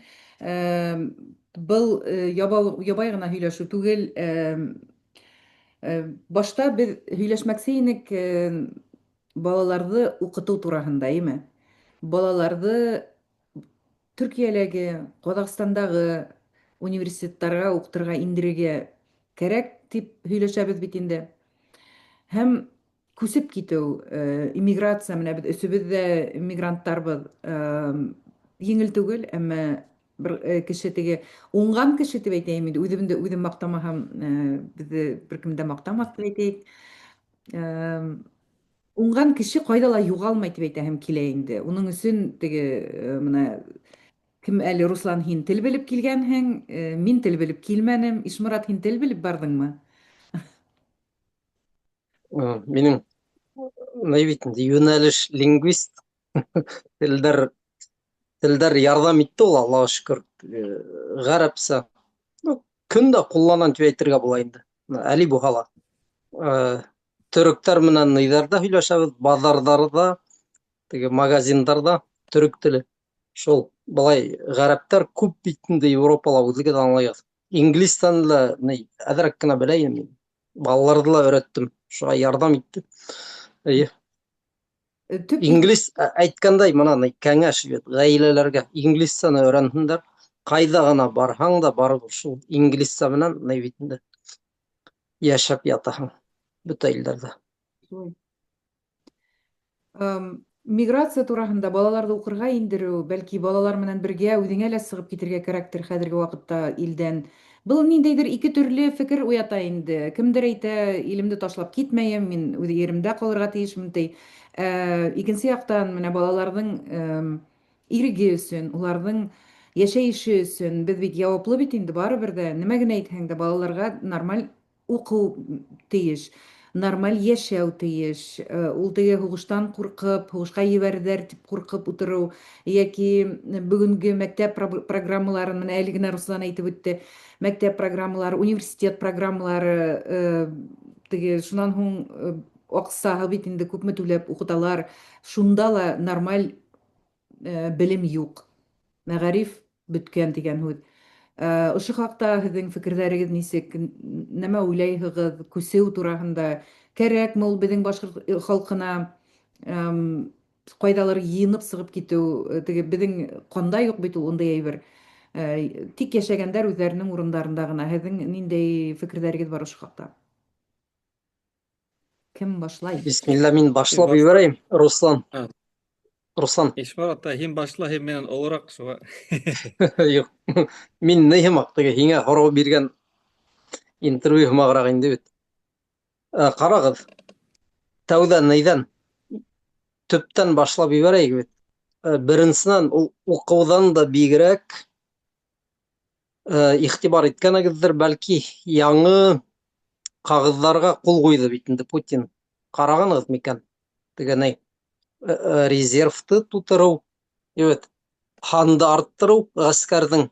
A: Был ябай ғына һөйләшеү түгел. Башта беҙ һөйләшмәксе инек балаларҙы уҡытыу тураһында, әйме? Балаларҙы Төркиәләге, Ҡаҙағстандағы университеттарға уҡытырға индерергә кәрәк тип һөйләшәбеҙ бит инде. Һәм күсеп китеү, иммиграция, менә беҙ өсөбөҙ ҙә иммигранттарбыҙ, еңел түгел, әммә бер кеше теге уңған кеше тип әйтәйем инде, үҙемде үҙем маҡтамаһам, беҙҙе бер кем дә маҡтамаҫ тип әйтәйек. Уңған кеше ҡайҙа ла юғалмай тип әйтәһем килә инде. Уның өсөн теге мына кем әле, Руслан, һин тел белеп килгәнһең, мин тел белеп килмәнем. Ишморат, һин тел белеп барҙыңмы?
B: Минең ни бит инде, йүнәлеш лингвист. Телдәр ярҙам итте ул, Аллаға шөкөр. Ғәрәпсә. Ну, көн дә ҡулланам тип әйтергә була инде. Әле булһа ла. Төрөктәр менән ниҙәрҙә һөйләшәбеҙ, баҙарҙарҙа, теге магазиндарҙа төрөк теле. Шул былай ғәрәптәр күп бит инде Европала, үҙегеҙ аңлайһығыҙ. Инглиз телен лә ни әҙерәк кенә беләйем мин. Балаларҙы ла өйрәттем, шуға ярҙам итте. Эйе.
A: Төп
B: Инглиз, әйткәндәй, мына ни кәңәш бит ғаиләләргә инглизсәне өйрәнһендәр. Ҡайҙа ғына барһаң да барыбер шул инглизсә менән ни бит инде. Йәшәп ятаһың бөтә илдәрҙә.
A: Шулай. Миграция тураһында балаларҙы уҡырға индереү, бәлки балалар менән бергә үҙеңә лә сығып китергә кәрәктер хәҙерге ваҡытта илдән. Был ниндәйҙер ике төрлө фекер уята инде. Кемдер әйтә, илемде ташлап китмәйем, мин үҙ еремдә ҡалырға тейешмен, ти. Ә, икенсе яҡтан, менә балаларҙың иреге өсөн, уларҙың йәшәйеше өсөн беҙ бит яуаплы бит инде барыбер ҙә, нимә генә әйтһәң дә, балаларға нормаль уҡыу тейеш, нормаль йәшәү тейеш. Ул теге һуғыштан ҡурҡып, һуғышҡа ебәрҙәр тип ҡурҡып утырыу йәки бөгөнгө мәктәп программаларын, менә әле генә Руслан әйтеп үтте, мәктәп программалары, университет программалары, теге шунан һуң аҡсаһы бит инде күпме түләп уҡыталар, шунда ла нормаль белем юҡ. Мәғариф бөткән тигән һүҙ. Ошо хаҡта һеҙҙең фекерҙәрегеҙ нисек? Нәмә уйлайһығыҙ күсеү тураһында? Кәрәкме ул беҙҙең башҡорт халҡына ҡайҙалыр йыйынып сығып китеү? Теге беҙҙең ҡанда юҡ бит ул ундай әйбер. Тик йәшәгәндәр үҙҙәренең урындарында ғына. Һеҙҙең ниндәй фекерҙәрегеҙ бар ошо хаҡта? Кем башлай?
B: Бисмилла, мин башлап ебәрәйем, Руслан. Руслан.
C: Ишмар ата, һин башла, һин минән олораҡ шуға.
B: Юҡ. Мин ни һымаҡ теге һиңә һорау биргән интервью һымағыраҡ инде бит. Ҡарағыҙ, тәүҙә нейҙән төптән башлап ебәрәйек бит. Беренсенән, ул уҡыуҙан да бигерәк иғтибар иткәнегеҙҙер, бәлки яңы ҡағыҙҙарға ҡул ҡуйҙы бит инде Путин. Ҡарағанығыҙ микән? Тегенәй резервты тутырыу, evet, һанды арттырыу ғәскәрҙең.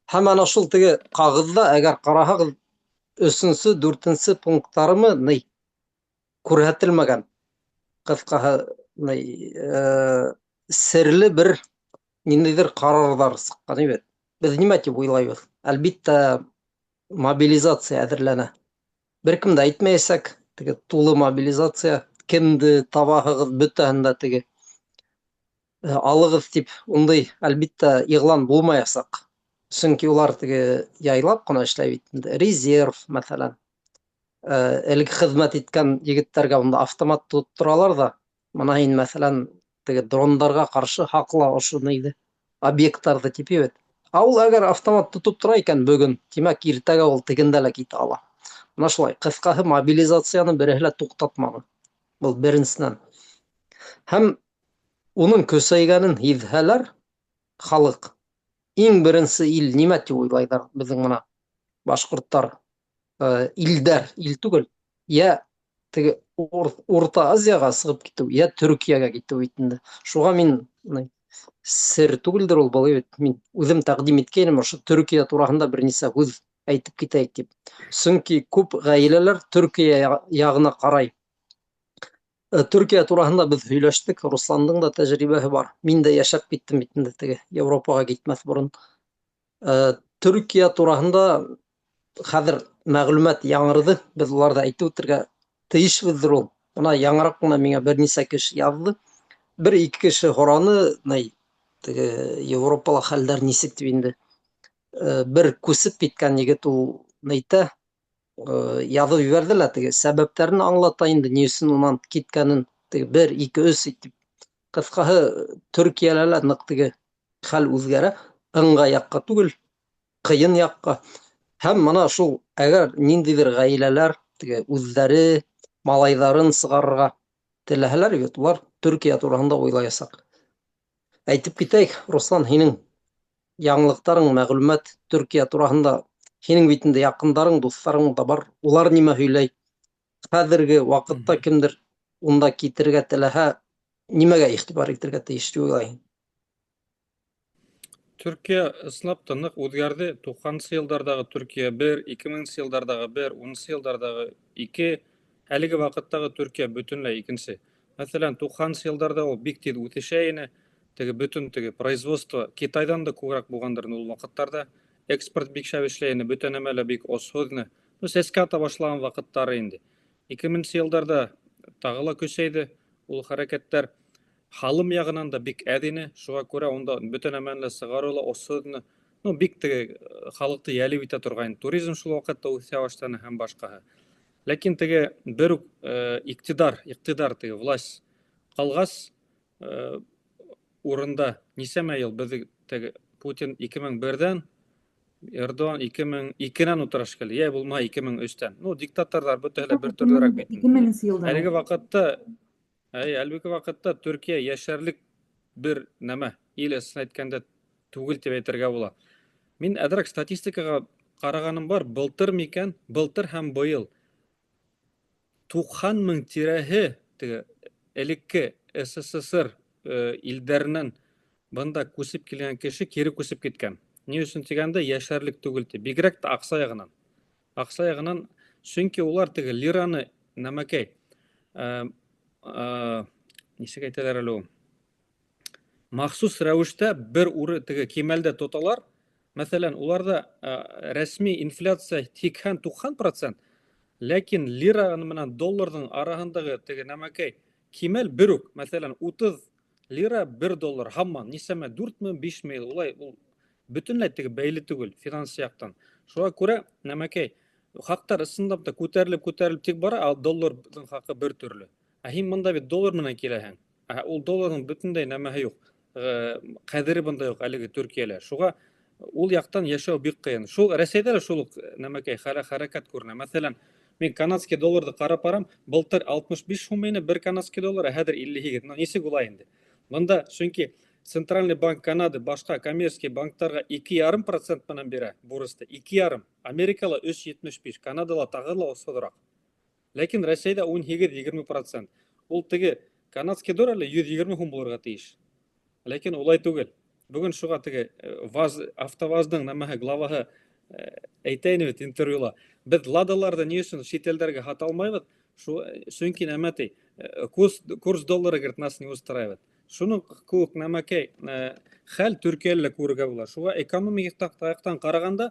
B: Һәм ана шул теге ҡағыҙҙа, әгәр ҡараһағыҙ, өсөнсө, дүртенсе пункттарымы ни күрһәтелмәгән. Ҡыҫҡаһы, ни серле бер ниндәйҙер ҡарарҙар сыҡҡан бит. Беҙ нимә тип уйлайбыҙ? Әлбиттә, мобилизация әҙерләнә. Бер кем дә әйтмәйәсәк, теге тулы мобилизация, кемде табаһығыҙ, бөтәһен дә теге алығыҙ тип, ундай, әлбиттә, иғлан булмаясаҡ. Сөнки улар теге яйлап ҡына эшләй бит инде. Резерв, мәҫәлән. Элек хеҙмәт иткән егеттәргә унда автомат тотторалар ҙа, мына һин, мәҫәлән, теге дрондарға ҡаршы һаҡла ошо нейҙе, объекттарҙы тип бит. Ә ул әгәр автомат тотоп тора икән бөгөн, тимәк, иртәгә ул тегендә лә китә ала. Мына шулай, ҡыҫҡаһы, мобилизацияны береһе лә туҡтатманы. Был беренсенән. Һәм уның көсәйгәнен һиҙһәләр, халыҡ иң беренсе ил нимә тип уйлайҙар беҙҙең мына башҡорттар, илдәр, ил түгел, йә теге Урта Азияға сығып китеү, йә Төркиәгә китеү бит инде. Шуға мин сер түгелдер ул был бит, мин үҙем тәҡдим иткәйнем ошо Төркиә тураһында бер нисә һүҙ әйтеп китәйек тип. Сөнки күп ғаиләләр Төркиә яғына ҡарай. Төркиә тураһында беҙ һөйләштек, Русландың да тәжрибәһе бар. Мин дә йәшәп киттем бит инде теге Европаға китмәҫ борон. Төркиә тураһында хәҙер мәғлүмәт яңырҙы, беҙ уларҙы әйтеп үтергә тейешбеҙҙер ул. Бына яңыраҡ ҡына миңә бер нисә кеше яҙҙы. Бер-ике кеше һораны, ни, теге Европала хәлдәр нисек тип инде. Бер күсеп киткән егет ул әйтә, яҙып ебәрҙе лә теге сәбәптәрен аңлата инде, ни өсөн унан киткәнен, теге 1, 2, 3 тип. Ҡыҫҡаһы, Төркиәлә лә ныҡ теге хәл үҙгәрә, ыңғай яҡҡа түгел, ҡыйын яҡҡа. Һәм мына шул, әгәр ниндәйҙер ғаиләләр теге үҙҙәре малайҙарын сығарырға теләһәләр бит, улар Төркиә тураһында уйлаясаҡ. Әйтеп китәйек, Руслан, һинең яңылыҡтарың, мәғлүмәт Төркиә тураһында, һинең бит инде яҡындарың, дуҫтарың да бар, улар нимә һөйләй? Хәҙерге ваҡытта кемдер унда китергә теләһә, нимәгә иғтибар итергә тейеш тип уйлайһың?
C: Төркиә ысынлап та ныҡ үҙгәрҙе. 90-нсы йылдарҙағы Төркиә бер, 2000-нсе йылдарҙағы бер, 10-нсы йылдарҙағы ике, әлеге ваҡыттағы Төркиә бөтөнләй икенсе. Мәҫәлән, 90-нсы йылдарҙа ул бик тиҙ үҫешә ине. Теге бөтөн теге производство Китайҙан да күберәк булғандыр ул ваҡыттарҙа. Экспорт бик шәп эшләй ине, бөтә нәмә лә бик осһоҙ ине. Ну, сәскә ата башлаған ваҡыттары инде. 2000-нсе йылдарҙа тағы ла көсәйҙе ул хәрәкәттәр. Һалым яғынан да бик әҙ ине, шуға күрә унда бөтә нәмәне лә сығарыу ла осһоҙ ине. Ну, бик теге халыҡты йәлеп итә торғайны. Туризм шул ваҡытта үҫә башланы һәм башҡаһы. Ләкин теге бер үк иҡтидар, иҡтидар теге власть ҡалғас, урында нисәмә йыл беҙҙе теге Путин 2001-дән, Эрдоган 2002-нән ултыра шикелле, йә булмаһа 2003-тән. Ну, диктаторҙар бөтәһе лә бер төрлөрәк бит.
A: 2000 йылдан.
C: Әлеге ваҡытта, әй, әлеге ваҡытта Төркиә йәшәрлек бер нәмә, ил ысын әйткәндә түгел тип әйтергә була. Мин әҙерәк статистикаға ҡарағаным бар, былтыр микән, былтыр һәм быйыл 90 мең тирәһе теге элекке СССР илдәренән бында күсеп килгән кеше кире күсеп киткән. Ни өсөн тигәндә, йәшәрлек түгел ти. Бигерәк тә аҡса яғынан. Аҡса яғынан, сөнки улар теге лираны нәмәкәй, нисек әйтәләр әле ул? Махсус рәүештә бер уры теге кимәлдә тоталар. Мәҫәлән, уларҙа рәсми инфляция 80-90%, ләкин лира менән долларҙың араһындағы теге нәмәкәй кимәл бер үк. Мәҫәлән, 30 лира 1 доллар һаман нисәмә 4 мең, 5 мең улай ул бөтөнләй теге бәйле түгел финанс яҡтан. Шуға күрә нәмәкәй хаҡтар ысынлап та күтәрелеп күтәрелеп тик бара, ә долларҙың хаҡы бер төрлө. Ә һин бында бит доллар менән киләһең. Ә ул долларҙың бөтөнләй нәмәһе юҡ. Ҡәҙере бында юҡ әлеге Төркиәлә. Шуға ул яҡтан йәшәү бик ҡыйын. Шул Рәсәйҙә лә шул уҡ нәмәкәй хәрәкәт күренә. Мәҫәлән, мин канадский долларҙы ҡарап барам, былтыр 65 һум ине бер канадский доллар, ә хәҙер 58. Ну, нисек улай инде? Бында сөнки Центральный банк Канады башҡа коммерческий банктарға 2,5% менән бирә бурысты. 2,5. Америкала 3,75, Канадала тағы ла осһоҙораҡ. Ләкин Рәсәйҙә 18-20%. Ул теге канадский доллар әле 120 һум булырға тейеш. Ләкин улай түгел. Бөгөн шуға теге ВАЗ, АвтоВАЗдың нәмәһе главаһы әйтә ине бит интервьюла. Беҙ Ладаларҙы ни өсөн сит илдәргә һата алмайбыҙ? Шу, сөнки нәмә ти, курс доллара, говорит, нас не устраивает. Шуның кеүек нәмәкәй хәл Төркиәлә лә күрергә була. Шуға экономик яҡтан ҡарағанда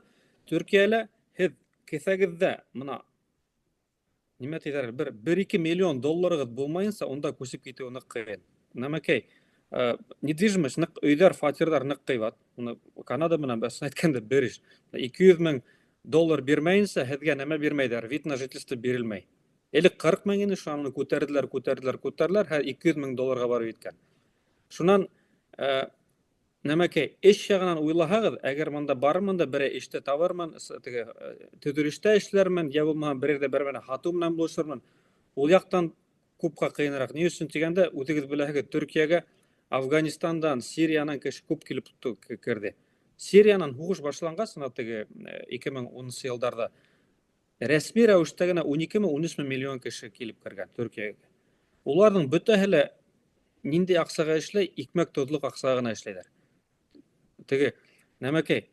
C: Төркиәлә һеҙ кеҫәгеҙҙә мына нимә тиҙәр, бер ике миллион долларығыҙ булмайынса, унда күсеп китеү ныҡ ҡыйын. Нәмәкәй, недвижимость ныҡ, өйҙәр, фатирҙар ныҡ ҡыйбат. Уны Канада менән ысын әйткәндә бер иш. 200 мең доллар бирмәйенсә, һеҙгә нәмә бирмәйҙәр, вид на жительство бирелмәй. Элек 40 мең ине, шунан уны күтәрҙеләр, күтәрҙеләр, күтәрҙеләр, хәҙер 200 мең долларға барып еткән. Шунан нәмәкәй, эш яғынан уйлаһағыҙ, әгәр мында барырмын да берәй эште табырмын, теге төҙөлөштә эшләрмен, йә булмаһа берәр ҙә бер менән һатыу менән булышырмын. Ул яҡтан күпкә ҡыйыныраҡ. Ни өсөн тигәндә, үҙегеҙ беләһегеҙ, Төркиәгә Афганистандан, Сириянан кеше күп килеп керҙе. Сириянан һуғыш башланғас, ана теге 2010 йылдарҙа рәсми рәүештә генә 12 мең, 13 мең миллион кеше килеп кергән Төркиәгә. Уларҙың бөтәһе лә ниндәй аҡсаға эшләй? Икмәк тоҙлоҡ аҡсаға ғына эшләйҙәр. Теге нәмәкәй,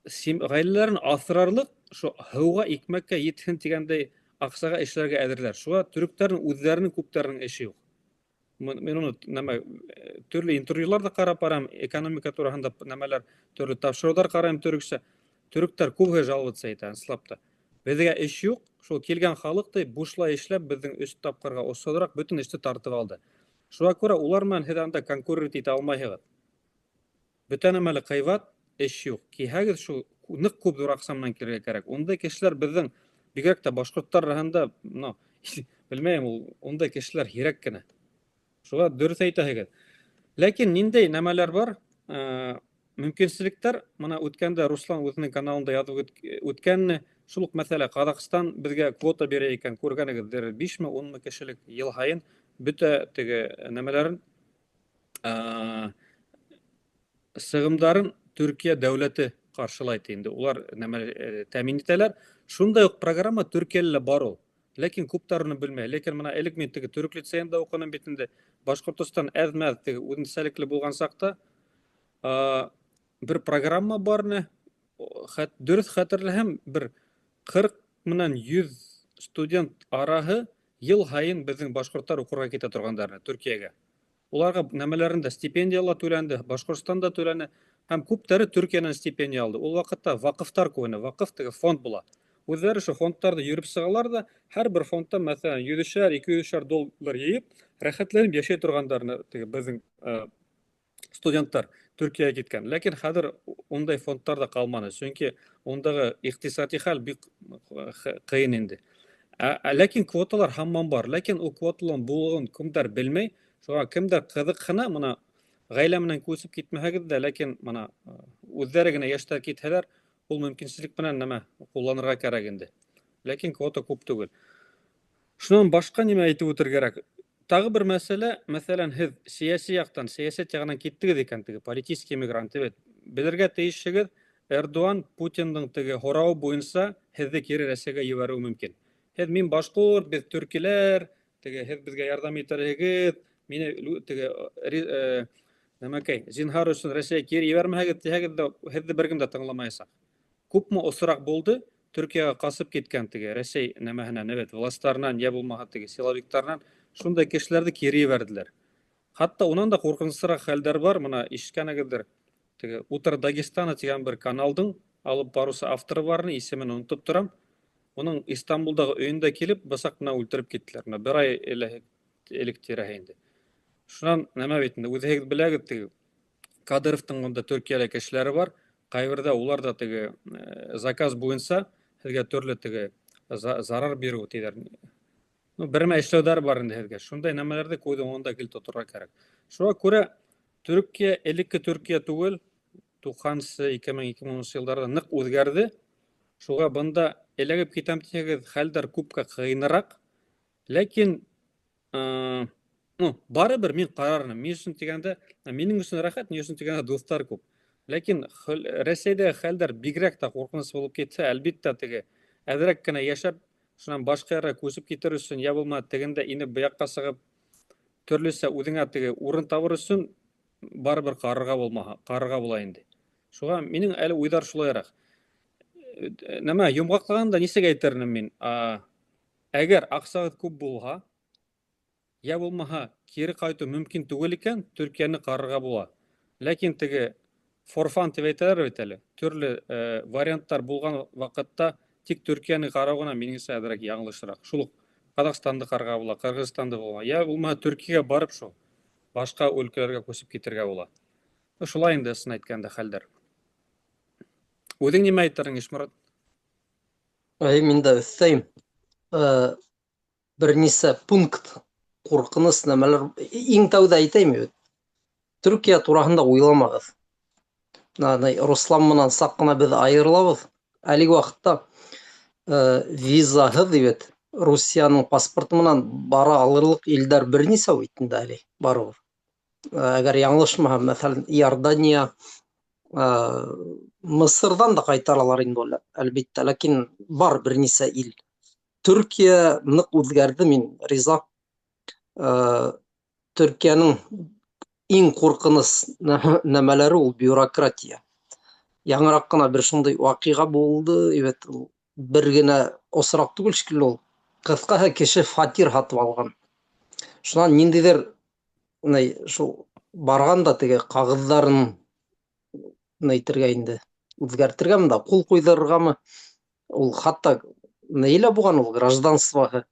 C: ғаиләләрен аҫрарлыҡ, шул һыуға, икмәккә етһен тигәндәй аҡсаға эшләргә әҙерләр. Шуға төрөктәрҙең үҙҙәренең күптәренең эше юҡ. Мин уны нәмә төрлө интервьюлар ҙа ҡарап барам, экономика тураһында нәмәләр, төрлө тапшырыуҙар ҡарайым төрөксә. Төрөктәр күбеһе жаловаться итә, ысынлап та. Беҙгә эш юҡ, шул килгән халыҡ ти бушлай эшләп беҙҙең өс тапҡырға осһоҙораҡ бөтөн эште тартып алды. Шуға күрә улар менән һеҙ анда конкурировать итә алмайһығыҙ. Бөтә нәмә лә ҡыйбат, эш юҡ. Килһәгеҙ, шул ныҡ күп ҙур аҡса менән килергә кәрәк. Ундай кешеләр беҙҙең бигерәк тә башҡорттар араһында, ну, белмәйем, ул ундай кешеләр һирәк кенә. Шуға дөрөҫ әйтәһегеҙ. Ләкин ниндәй нәмәләр бар? Мөмкинселектәр, мына үткәндә Руслан үҙенең каналында яҙып үткәнне, шул уҡ мәсьәлә, Ҡаҙағстан беҙгә квота бирә икән, күргәнегеҙҙер, 5-ме, 10-мы кешелек йыл һайын бөтә теге нәмәләрен, сығымдарын Төркиә дәүләте ҡаршылай ти инде. Улар нәмә тәьмин итәләр. Шундай уҡ программа Төркиәлә лә бар ул. Ләкин күптәр уны белмәй. Ләкин мына элек мин теге төрөк лицейында уҡыным бит инде. Башҡортостан әҙ-мәҙ теге үҙенсәлекле булған саҡта бер программа бар ине. Дөрөҫ хәтерләһәм, бер 40 менән 100 студент араһы йыл һайын беҙҙең башҡорттар уҡырға китә торғандар ине Төркиәгә. Уларға нәмәләрен дә стипендияла түләнде, Башҡортостанда түләне һәм күптәре Төркиәнән стипендия алды. Ул ваҡытта ваҡыфтар күп ине, ваҡыф теге фонд була. Үҙҙәре шул фондтарҙы йөрөп сығалар ҙа, һәр бер фондтан, мәҫәлән, йөҙөшәр, ике йөҙөшәр доллар йыйып, рәхәтләнеп йәшәй торғандар ине теге беҙҙең студенттар Төркиәгә киткән. Ләкин хәҙер ундай фондтар ҙа ҡалманы, сөнки ундағы иҡтисади хәл бик ҡыйын инде. Ләкин квоталар һаман бар. Ләкин ул квоталарның булуын кемдер белмәй. Шуңа кемдер кызыкһына, мына гаилә менән күсеп китмәһәгез дә, ләкин мына үзләре генә яшьтәр китһәләр, ул мөмкинчелек белән нәмә кулланырга кәрәк инде. Ләкин квота күп түгел. Шуннан башка нимә әйтеп үтергә кирәк? Тагы бер мәсьәлә, мәсәлән, һеҙ сәяси яҡтан, сәйәсәт яғынан киттегеҙ икән, теге политический мигрант, бит. Белергә тейешһегеҙ, Эрдоган Путиндың теге һорауы буйынса һеҙҙе кире Рәсәйгә ебәреүе мөмкин. Һеҙ мин башҡорт, беҙ төркиләр, теге һеҙ беҙгә ярҙам итерһегеҙ, мине теге нәмәкәй, зинһар өсөн Рәсәйгә кире ебәрмәһәгеҙ тиһәгеҙ ҙә, һеҙҙе бер кем дә тыңламаясаҡ. Күпме осраҡ булды, Төркиәгә ҡасып киткән теге Рәсәй нәмәһенән, evet, властарынан, йә булмаһа теге силовиктарынан шундай кешеләрҙе кире ебәрҙеләр. Хатта унан да ҡурҡынысыраҡ хәлдәр бар, мына ишеткәнегеҙҙер. Теге Утро Дагестана тигән бер каналдың алып барыусы авторы бар, исемен онотоп торам. Уның Истанбулдағы өйөндә килеп, бысаҡ менән үлтереп киттеләр. Мына бер ай элек тирәһе инде. Шунан нәмә бит инде, үҙегеҙ беләгеҙ, теге Кадыровтың унда Төркиәлә кешеләре бар. Ҡайберҙә улар ҙа теге заказ буйынса һеҙгә төрлө теге зарар биреү тиҙәр. Ну, бермә эшләүҙәр бар инде һеҙгә. Шундай нәмәләрҙе күҙ уңында гел тоторға кәрәк. Шуға күрә Төркиә элекке Төркиә түгел, туҡһансы, ике мең, ике мең унынсы йылдарҙа ныҡ үҙгәрҙе. Шуға бында эләгеп китәм тиһәгеҙ, хәлдәр күпкә ҡыйыныраҡ. Ләкин, ну, барыбер мин ҡарармын. Ни өсөн тигәндә, минең өсөн рәхәт, ни өсөн тигәндә дуҫтар күп. Ләкин Рәсәйҙә хәлдәр бигерәк тә ҡурҡыныс булып китһә, әлбиттә, теге әҙерәк кенә йәшәп, шунан башҡа ярға күсеп китер өсөн, йә булмаһа тегендә инеп быяҡҡа сығып, төрлөсә үҙеңә теге урын табыр өсөн барыбер ҡарарға булмаһа, ҡарарға була инде. Шуға минең әле уйҙар шулайыраҡ. Нәмә, йомғаҡлағанда нисек әйтер инем мин? Әгәр аҡсағыҙ күп булһа, йә булмаһа кире ҡайтыу мөмкин түгел икән, Төркиәне ҡарарға була. Ләкин теге форфан тип әйтәләр бит әле, төрлө варианттар булған ваҡытта тик Төркиәне ҡарау ғына минеңсә әҙерәк яңылышыраҡ. Шул уҡ Ҡаҙағстанды ҡарарға була, Ҡырғыҙстанды була. Йә булмаһа Төркиәгә барып шул башҡа өлкәләргә күсеп китергә була. Шулай инде ысын әйткәндә хәлдәр. Үҙең нимә әйтерһең, Ишморат?
B: Әй, мин дә өҫтәйем. Бер нисә пункт ҡурҡыныс нәмәләр. Иң тәүҙә әйтәйем бит. Төркиә тураһында уйламағыҙ. Мына Руслан менән саҡ ҡына беҙ айырылабыҙ. Әлеге ваҡытта визаһыҙ бит Русияның паспорты менән бара алырлыҡ илдәр бер нисә бит инде әле барыбер. Әгәр яңылышмаһам, мәҫәлән, Иордания, Мысырҙан да ҡайтаралар инде ул, әлбиттә, ләкин бар бер нисә ил. Төркиә ныҡ үҙгәрҙе, мин риза. Төркиәнең иң ҡурҡыныс нәмәләре ул бюрократия. Яңыраҡ ҡына бер шундай ваҡиға булды, бит ул бер генә осраҡ түгел шикелле ул. Ҡыҫҡаһы, кеше фатир һатып алған. Шунан ниндәйҙер ни шул барған да теге ҡағыҙҙарын әйтергә инде, үҙгәртергәме дә, ҡул ҡуйҙырырғамы, ул хатта ни лә булған ул гражданствоһы.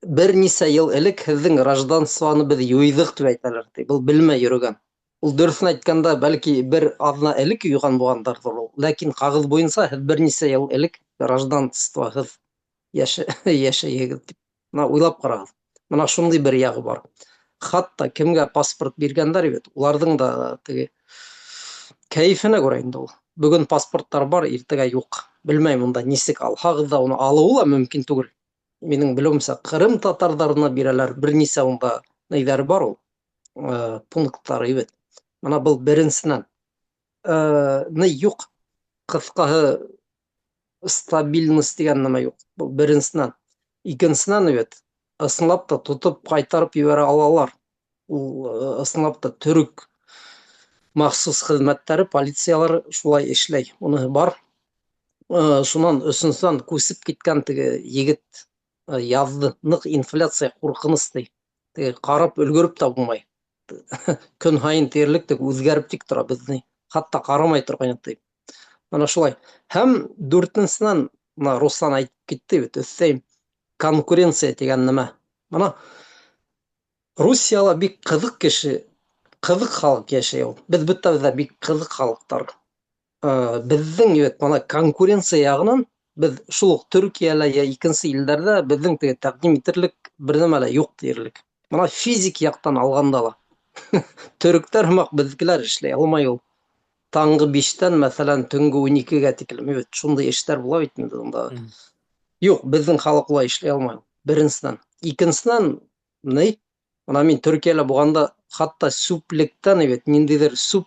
B: Бер нисә йыл элек һеҙҙең гражданствоны беҙ юйҙыҡ тип әйтәләр, ти. Был белмәй йөрөгән. Ул дөрөҫөн әйткәндә, бәлки бер аҙна элек юйған булғандарҙыр ул. Ләкин ҡағыҙ буйынса һеҙ бер нисә йыл элек гражданствоһыҙ йәшәйһегеҙ тип. Мына уйлап ҡарағыҙ. Мына шундай бер яғы бар. Хатта кемгә паспорт биргәндәр бит, уларҙың да теге кәйефенә күрә инде ул. Бөгөн паспорттар бар, иртәгә юҡ. Белмәйем, унда нисек алһағыҙ ҙа, уны алыуы ла мөмкин түгел. Минең белеүемсә, Ҡырым татарҙарына бирәләр, бер нисә унда нейҙәре бар ул, пункттары бит. Мына был беренсенән. Ни юҡ. Ҡыҫҡаһы, стабильность тигән нәмә юҡ. Был беренсенән. Икенсенән бит, ысынлап та тотоп ҡайтарып ебәрә алалар. Ул ысынлап та төрөк махсус хеҙмәттәре, полициялар шулай эшләй. Уныһы бар. Шунан өсөнсөнән күсеп киткән теге егет яҙҙы. Ныҡ инфляция ҡурҡыныс ти. Теге ҡарап өлгөрөп тә булмай. Көн һайын тиерлек тик үҙгәреп тик тора беҙҙең. Хатта ҡарамай торған ти. Мына шулай. Һәм дүртенсенән, мына Руслан әйтеп китте бит, өҫтәйем. Конкуренция тигән нәмә. Мына Русияла бик ҡыҙыҡ кеше, ҡыҙыҡ халыҡ йәшәй ул. Беҙ бөтәбеҙ ҙә бик ҡыҙыҡ халыҡтар. Беҙҙең бит мына конкуренция яғынан Беҙ шул уҡ Төркиәлә йә икенсе илдәрҙә беҙҙең теге тәҡдим итерлек бер нәмә лә юҡ тиерлек. Мына физик яҡтан алғанда ла. Төрөктәр һымаҡ беҙҙекеләр эшләй алмай ул. Таңғы биштән, мәҫәлән, төнгө 12-гә тиклем. Бит шундай эштәр була бит инде унда. Юҡ, беҙҙең халыҡ улай эшләй алмай. Беренсенән. Икенсенән, ни? Мына мин Төркиәлә булғанда хатта сүплектән бит ниндәйҙер сүп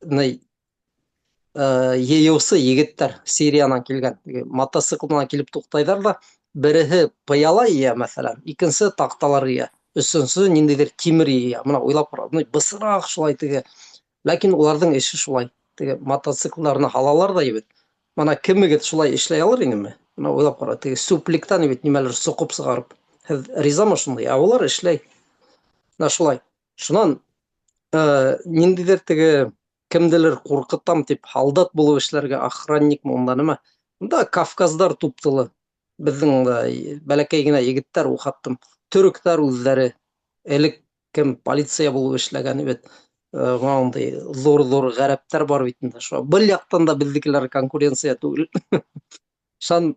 B: ни йыйыусы егеттәр Сириянан килгән. Мотоцикл менән килеп туҡтайҙар ҙа, береһе пыяла йыя, мәҫәлән, икенсе таҡталар йыя, өсөнсөһө ниндәйҙер тимер йыя. Мына уйлап ҡара, бысраҡ шулай теге. Ләкин уларҙың эше шулай. Теге мотоциклдарына һалалар ҙа бит. Мына кемегеҙ шулай эшләй алыр инеме? Мына уйлап ҡара, теге сүплектән бит нимәлер соҡоп сығарып. Һеҙ ризамы шундай? Ә улар эшләй. Мына шулай. Шунан ниндәйҙер теге кемделер ҡурҡытам тип һалдат булып эшләргә охранникмы унда нимә? Унда Кавказдар туп-тулы. Беҙҙең бәләкәй генә егеттәр ухаттым. Төрөктәр үҙҙәре. Элек кем полиция булып эшләгән бит. Ундай ҙур-ҙур ғәрәптәр бар бит инде. Шуға был яҡтан да беҙҙекеләр конкуренция түгел. Шан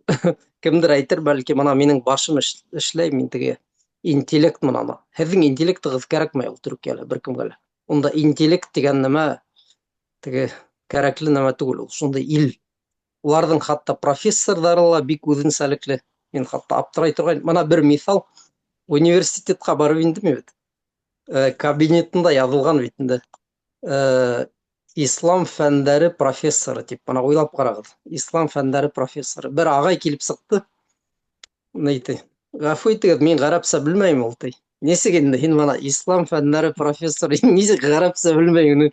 B: кемдер әйтер, бәлки мына минең башым эшләй, мин теге интеллект менән. Һеҙҙең интеллектығыҙ кәрәкмәй ул Төркиәлә бер кемгә лә. Унда интеллект тигән нәмә теге кәрәкле нәмә түгел ул. Шундай ил. Уларҙың хатта профессорҙары ла бик үҙенсәлекле. Мин хатта аптырай торған. Мына бер миҫал. Университетҡа барып индем бит. Кабинетында яҙылған бит инде. Ислам фәндәре профессоры тип. Мына уйлап ҡарағыҙ. Ислам фәндәре профессоры. Бер ағай килеп сыҡты. Ни ти? Ғәфү итегеҙ, мин ғәрәпсә белмәйем ул ти. Нисек инде һин мына ислам фәндәре профессоры, нисек ғәрәпсә белмәйең?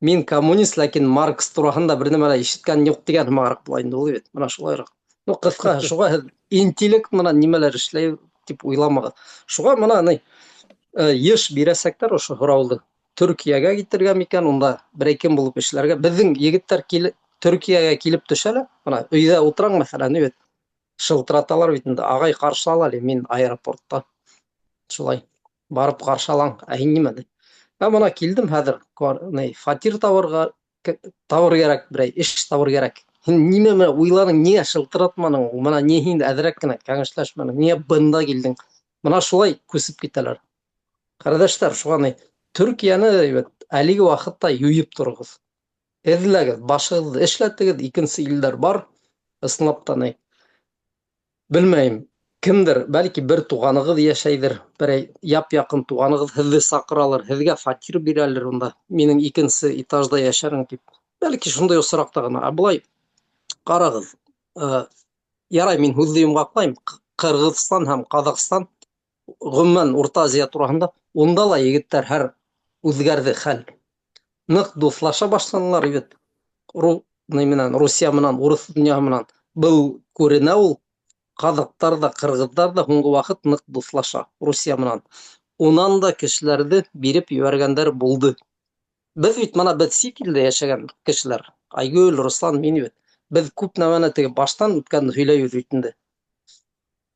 B: Мин коммунист, ләкин Маркс тураһында бер нәмә лә ишеткән юҡ тигән һымағыраҡ була инде ул бит. Мына шулайыраҡ. Ну, ҡыҫҡа, шуға һеҙ интеллект менән нимәләр эшләй тип уйламағыҙ. Шуға мына ни, йыш бирәсәктәр ошо һорауҙы. Төркиәгә китергә микән, унда берәй кем булып эшләргә. Беҙҙең егеттәр Төркиәгә килеп төшә лә, мына өйҙә ултыраң мәҫәлән, бит. Шылтыраталар бит инде, ағай ҡаршы ала әле, мин аэропортта. Шулай барып ҡаршы алаң, ә һин нимә ти? Ә мына килдем хәҙер, ни, фатир табырға, табыр кәрәк, берәй эш табыр кәрәк. Һин нимә менән уйланың, ниңә шылтыратманың? Мына ни һин әҙерәк кенә кәңәшләшмәнең, ниңә бында килдең? Мына шулай күсеп китәләр. Ҡәрҙәштәр, шуға ни, Төркиәне бит әлеге ваҡытта юйып тороғоҙ. Эҙләгеҙ, башығыҙҙы эшләтегеҙ, икенсе илдәр бар. Ысынлап та ни, белмәйем, кемдер, бәлки бер туғанығыҙ йәшәйҙер, берәй яп-яҡын туғанығыҙ һеҙҙе саҡыралыр, һеҙгә фатир бирәлер унда, минең икенсе этажда йәшәрең тип. Бәлки шундай осраҡта ғына. Ә былай ҡарағыҙ, ярай, мин һүҙҙе йомғаҡлайым. Ҡырғыҙстан һәм Ҡаҙағстан, ғөмүмән Урта Азия тураһында, унда ла егеттәр һәр үҙгәрҙе хәл. Ныҡ дуҫлаша башланылар бит. Ни менән, Русия менән, урыҫ донъяһы менән. Был күренә ул. Ҡаҙаҡтар ҙа, ҡырғыҙҙар ҙа һуңғы ваҡыт ныҡ дуҫлаша Русия менән. Унан да кешеләрҙе биреп ебәргәндәр булды. Беҙ бит мына беҙ сит илдә йәшәгән кешеләр. Айгөл, Руслан, мин бит. Беҙ күп нәмәне теге баштан үткәнде һөйләйбеҙ бит инде.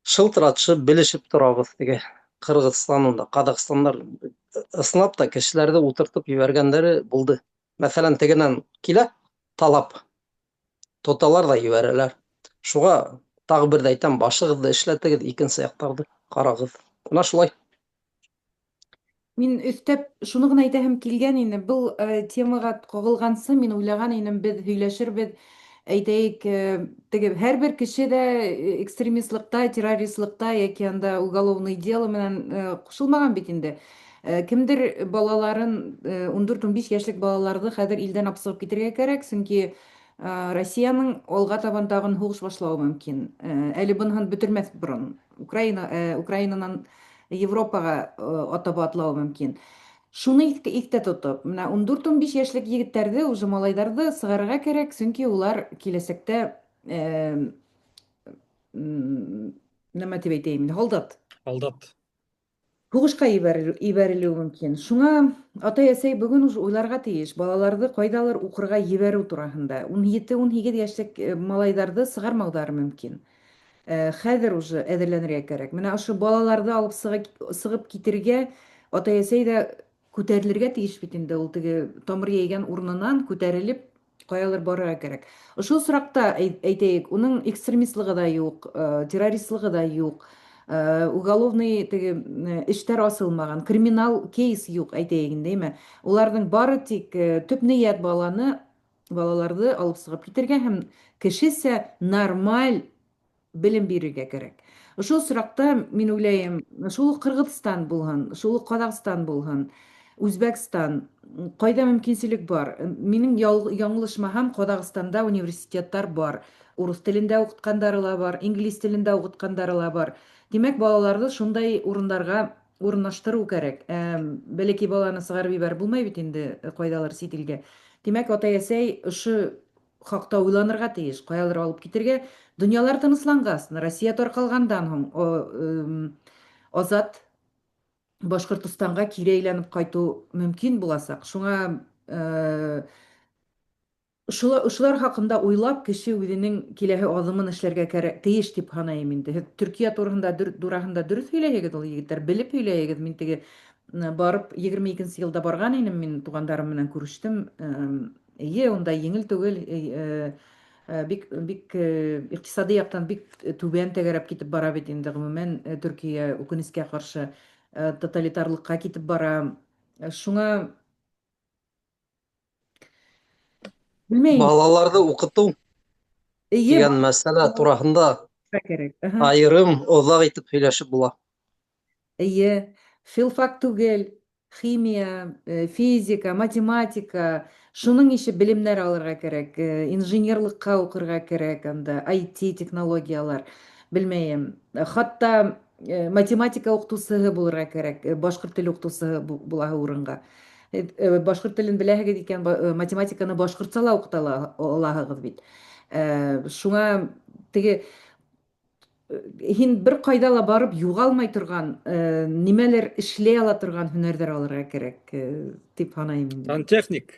B: Шылтыратышып, белешеп торабыҙ теге Ҡырғыҙстан унда, Ҡаҙағстандар ысынлап та кешеләрҙе ултыртып ебәргәндәре булды. Мәҫәлән, тегенән килә талап. Тоталар ҙа ебәрәләр. Шуға тағы бер ҙә әйтәм, башығыҙҙы эшләтегеҙ, икенсе яҡтарҙы ҡарағыҙ. Мына шулай.
A: Мин өҫтәп шуны ғына әйтәһем килгән ине. Был темаға ҡағылғансы мин уйлаған инем, беҙ һөйләшербеҙ. Әйтәйек, теге һәр бер кеше дә экстремистлыҡта, террористлыҡта йәки анда уголовный дело менән ҡушылмаған бит инде. Кемдер балаларын, ун дүрт, ун биш йәшлек балаларҙы хәҙер илдән алып сығып китергә кәрәк, сөнки Россияның алға табан тағын һуғыш башлауы мөмкин. Әле быныһын бөтөрмәҫ борон. Украинанан Европаға атап атлауы мөмкин. Шуны иҫтә тотоп, мына ун дүрт, ун биш йәшлек егеттәрҙе, уже малайҙарҙы сығарырға кәрәк, сөнки улар киләсәктә, нәмә тип әйтәйем инде, һалдат.
C: Һалдат.
A: Һуғышҡа ебәрелеүе мөмкин. Шуңа атай-әсәй бөгөн уже уйларға тейеш, балаларҙы ҡайҙалыр уҡырға ебәреү тураһында. Ун ете, ун һигеҙ йәшлек малайҙарҙы сығармауҙары мөмкин. Хәҙер уже әҙерләнергә кәрәк. Мына ошо балаларҙы алып сығып китергә атай-әсәй ҙә күтәрелергә тейеш бит инде, ул теге тамыр йәйгән урынынан күтәрелеп Каялыр барырга кәрәк. Ошо осракта, әйтәйек, уның экстремистлыгы да юк, террористлыгы да юк, уголовный теге эштәр асылмаган, криминал кейс юк, әйтәйек инде, әйме. Уларның бары тик төп ният баланы, балаларны алып чыгып китергә һәм кешесә нормаль белем бирергә кәрәк. Шул соракта, мин уйлайым, шул ук Кыргызстан булһын, шул ук Казахстан булһын, Үзбәкстан, кайда мөмкинчелек бар. Минем яңлышмаһам, Казахстанда университетлар бар. Урыс телендә укыткандары ла бар, инглиз телендә укыткандары ла бар. Димәк, балаларны шундай урыннарга урнаштыру кәрәк. Ә бәләкәй баланы чыгарып ибәреп булмай бит инде кайдалыр чит илгә. Димәк, атай-әсәй ошо хакта уйланырга тиеш, каялыр алып китергә. Дөньялар тынычлангач, Россия таркалгандан һуң, Азат Башкортостанга кире әйләнеп кайту мөмкин буласак. Шуңа шулар хакында уйлап, кеше үзенең киләһе адымын эшләргә кәрәк, тиеш дип һанайым инде. Һеҙ Төркиә турында тураһында дөрес һөйләйһегеҙ ул, егеттәр, белеп һөйләйһегеҙ. Мин теге барып 22 елда барган инем, мин тугандарым менән күрештем. Эйе, унда еңел түгел, бик бик икътисади яктан бик түбән тәгәрәп китеп бара бит инде гомумән Төркия үкенечкә каршы тоталитарлыкка китеп бара. Шуңа белмәйм.
B: Балаларны укыту дигән мәсьәлә тураһында
A: кәрәк.
B: Аерым озак итеп һөйләшеп була.
A: Эйе, филфак түгел, химия, физика, математика, шуның ише белемнәр алырга кәрәк, инженерлыкка укырга кәрәк анда, IT технологияләр, белмәем. Хатта математика укытучысы булырга кәрәк, башкорт теле укытучысы булаһы урынга. Башкорт телен беләһегез икән, математиканы башкортча ла укыта алаһыгыз бит. Шуңа теге һин бер кайда ла барып югалмай торган, нимәлер эшли ала торган һөнәрҙәр алырға кәрәк, тип һанайым инде.
C: Сантехник.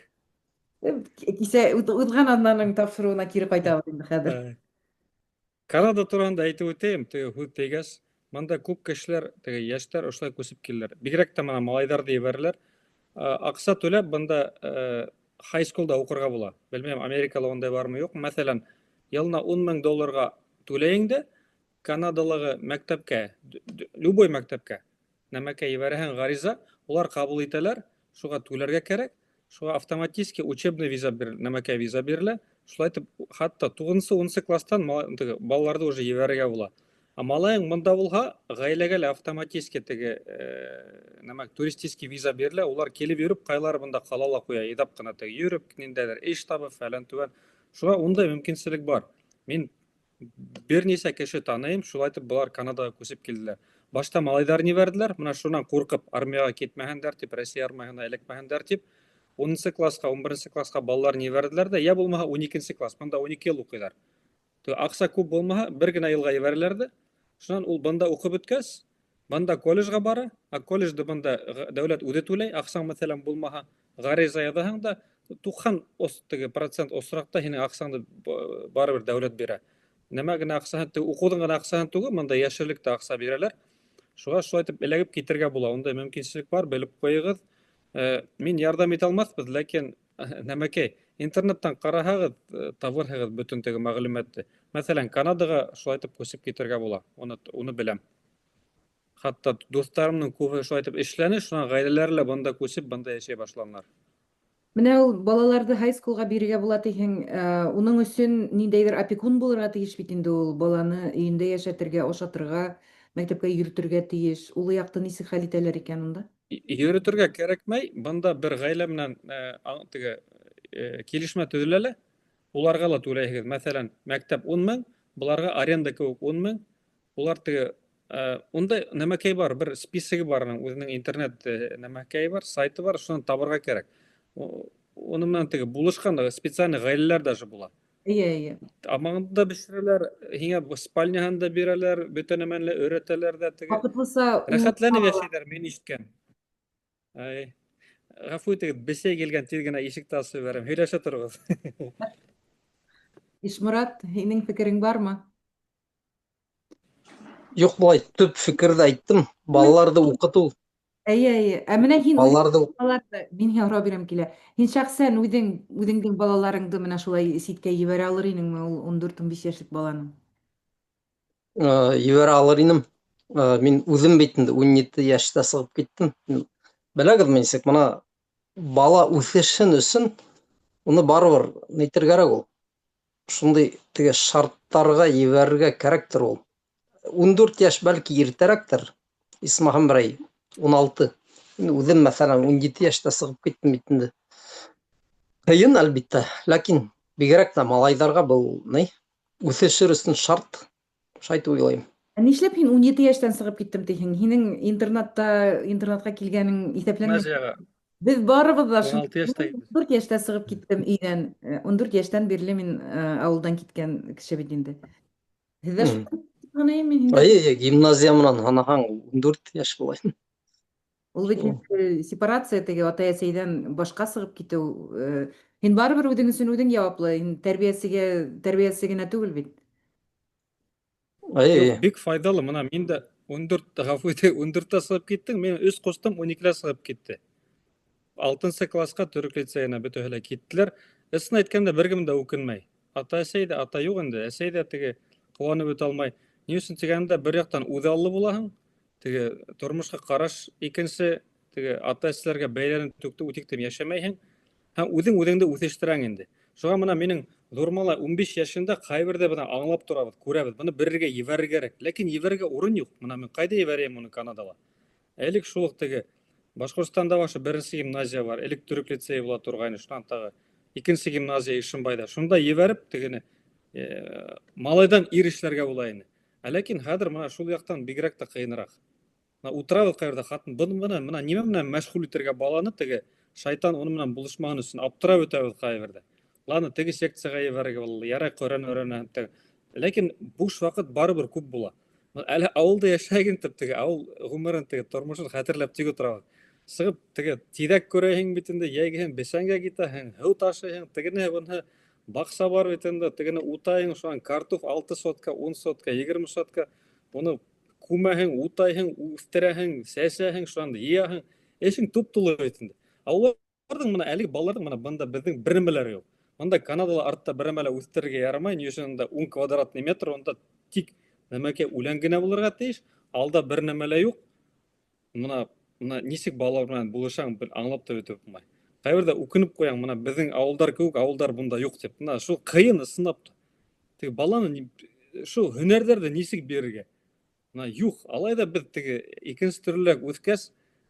A: Кисә уҙған аҙнаның тапшырыуына кире ҡайтабыҙ инде хәҙер.
C: Канада тураһында әйтеп үтәйем, теге һүҙ тейгәс, бында күп кешеләр, теге йәштәр ошолай күсеп киләләр. Бигерәк тә мына малайҙарҙы ебәрәләр. Аҡса түләп бында high schoolда уҡырға була. Белмәйем, Америкала ундай бармы, юҡ. Мәҫәлән, йылына ун мең долларға түләйең дә Канадалағы мәктәпкә, любой мәктәпкә нәмәкә ебәрәһең ғариза, улар ҡабул итәләр, шуға түләргә кәрәк, шуға автоматически учебный виза бир, нәмәкә виза бирелә. Шулай итеп, хатта туғыҙынсы, унынсы класстан теге балаларҙы уже ебәрергә була. А малайың бында булһа, ғаиләгә лә автоматически теге нәмә туристический виза бирелә, улар килеп йөрөп, ҡайлары бында ҡала ла ҡуя, иҙап ҡына теге йөрөп, ниндәйҙер эш табып, фәлән түгән. Шуға ундай мөмкинселек бар. Мин бер нисә кеше таныйым, шулай итеп былар Канадаға күсеп килделәр. Башта малайҙарын ебәрҙеләр, мына шунан ҡурҡып армияға китмәһендәр тип, Россия армияһына эләкмәһендәр тип, унынсы классҡа, ун беренсе классҡа балаларын ебәрҙеләр ҙә, йә булмаһа ун икенсе класс, бында 12 йыл уҡыйҙар. Аҡса күп булмаһа, бер генә йылға ебәрәләр ҙә, шунан ул бында уҡып бөткәс, бында колледжға бара, а колледжды бында дәүләт үҙе түләй, аҡсаң мәҫәлән булмаһа, ғариза яҙаһың да, туҡһан теге процент осраҡта һинең аҡсаңды барыбер дәүләт бирә. Нәмә генә аҡсаһын, теге уҡыуҙың ғына аҡсаһын түгел, бында йәшерлек тә аҡса бирәләр. Шуға шулай итеп эләгеп китергә була. Ундай мөмкинселек бар, белеп ҡуйығыҙ. Мин ярҙам итә алмаҫбыҙ, ләкин нәмәкәй, интернеттан ҡараһағыҙ, табырһығыҙ бөтөн теге мәғлүмәтте. Мәҫәлән, Канадаға шулай итеп күсеп китергә була. Уны беләм. Хатта дуҫтарымдың күбеһе шулай итеп эшләне, шунан ғаиләләре лә бында күсеп, бында йәшәй башланылар.
A: Менә ул балаларҙы high schoolға бирергә була тиһең, уның өсөн ниндәйҙер опекун булырға тейеш бит инде ул баланы өйөндә йәшәтергә, ашатырға, мәктәпкә йөрөтөргә тейеш. Ул яҡты нисек хәл итәләр икән унда?
C: Йөрөтөргә кәрәкмәй, бында бер ғаилә менән, теге, килешмә төҙөлә лә, уларға ла түләйһегеҙ. Мәҫәлән, мәктәп ун мең, быларға аренда кеүек ун мең. Улар теге, ундай нәмәкәй бар, бер списогы бар аның, үҙенең интернет, нәмәкәйе бар, сайты бар, шунан табырға кәрәк. Уны менән теге булышҡан специальный ғаиләләр даже була.
A: Эйе, эйе.
C: Тамағыңды да бешерәләр, һиңә спальняһын да бирәләр, бөтә нәмәне лә өйрәтәләр ҙә теге.
A: Ваҡытлыса
C: Рәхәтләнеп йәшәйҙәр, мин ишеткән. Ай. Ғәфү итегеҙ, бесәй килгән, тиҙ генә ишекте асып ебәрәм. Һөйләшә тороғоҙ.
A: Ишморат, һинең фекерең бармы?
B: Юҡ, былай төп фекерҙе әйттем. Балаларҙы уҡытыу.
A: Әйе, әйе. Ә менә һин үзең
B: Балаларҙы
A: балаларҙы, мин һиңә һорау бирәм килә. Һин шәхсән үҙең үҙеңдең балаларыңды менә шулай ситкә ебәрә алыр инеңме ул 14-15 яшьлек баланы?
B: Ебәрә алыр инем. Мин үҙем бит инде 17 йәштә сығып киттем. Беләгеҙме нисек, бына бала үҫешен өсөн уны барыбер нитергә кәрәк ул. Шундай теге шарттарға ебәрергә кәрәктер ул. 14 йәш бәлки иртәрәктер. Исмаһам берәй 16. Мин үҙем, мәҫәлән, 17 йәштә сығып киттем бит инде. Ҡыйын, әлбиттә, ләкин бигерәк тә малайҙарға был ни үҫешер өсөн шарт. Шулай уйлайым.
A: Ә нишләп һин 17 яшьтән сығып киттем тиһең? Һинең интернатта интернатҡа килгәнең иҫәпләнмәй.
C: Гимназияға
A: Беҙ барыбыҙ да шул
C: 16 йәштә инде.
A: 14 йәштә сығып киттем өйҙән. 14 йәштән бирле мин ауылдан киткән кеше бит инде. Һеҙ ҙә шулай һанайым мин һиндә.
B: Әйе, гимназия менән һанаһаң 14 йәш була.
A: Ул бит инде сепарация теге атай-әсәйҙән башҡа сығып китеү. Һин барыбер үҙең өсөн үҙең яуаплы. Һин тәрбиәсегә тәрбиәсе генә түгел бит.
B: Әйе.
C: Юҡ, бик файҙалы. Мына мин дә 14, ғәфү итегеҙ, 14-тә сығып киттең, мин өс ҡустым 12-лә сығып китте. Алтынсы класска төрөк лицейына бөтәһе лә киттеләр. Ысын әйткәндә, бер кем дә үкенмәй. Ата-әсәй ҙә, ата юҡ инде, әсәй ҙә теге ҡыуанып бөтә алмай. Ни өсөн тигәндә, бер яҡтан үҙаллы булаһың, теге тормошҡа ҡараш икенсе, теге ата-әсәләргә бәйләнеп түкте үтиктем йәшәмәйһең. Һәм үҙең үҙеңде үҫештерәң инде. Шуға мына минең ҙур малай 15 йәшендә ҡайберҙә бына аңлап торабыҙ, күрәбеҙ. Быны берергә ебәрергә кәрәк. Ләкин ебәрергә урын юҡ. Мына мин ҡайҙа ебәрәйем уны Канадала? Элек шул уҡ теге Башҡортостанда башы беренсе гимназия бар, элек төрөк лицейы була торғайны, шунан тағы икенсе гимназия Ишембайҙа. Шунда ебәреп тегене малайҙан ир эшләргә була ине. Ә ләкин хәҙер мына шул яҡтан бигерәк тә ҡыйыныраҡ. Мына утырабыҙ ҡайҙа ҡатын, быны мына мына нимә менән мәшғүл итергә баланы теге шайтан уны менән булышмаһын өсөн аптырап бөтәбеҙ ҡайберҙә. Ладно, теге секцияға ебәрергә була, ярай Ҡөрьән өйрәнә. Ләкин буш ваҡыт барыбер күп була. Әле ауылда йәшәгән тип теге ауыл ғүмерен теге тормошон хәтерләп тик ултырабыҙ. Сығып теге тиҙәк көрәйһең бит инде, йәйгеһен бесәнгә китәһең, һыу ташыйһың, тегене быныһы баҡса бар бит инде, тегене утайһың, шунан картоф 6 сотка, 10 сотка, 20 сотка, уны күмәһең, утайһың, үҫтерәһең, сәсәһең, шунан йыяһың. Эшең туп-тулы бит инде. Ә уларҙың мына әлеге балаларҙың мына бында беҙҙең бер нәмәләре юҡ. Бында Канадала артта бер нәмә лә үҫтерергә ярамай, ни өсөн унда 10 квадратный метр, унда тик нәмәкәй үлән генә булырға тейеш, алда бер нәмә лә юҡ. Мына мына нисек балалар менән булышаң, бер аңлап та бөтөп булмай. Ҡайберҙә үкенеп ҡуяң, мына беҙҙең ауылдар кеүек ауылдар бында юҡ тип. Мына шул ҡыйын ысынлап та. Теге баланы шул һөнәрҙәрҙе нисек бирергә? Мына юҡ, алай ҙа беҙ теге икенсе төрлөрәк үҫкәс,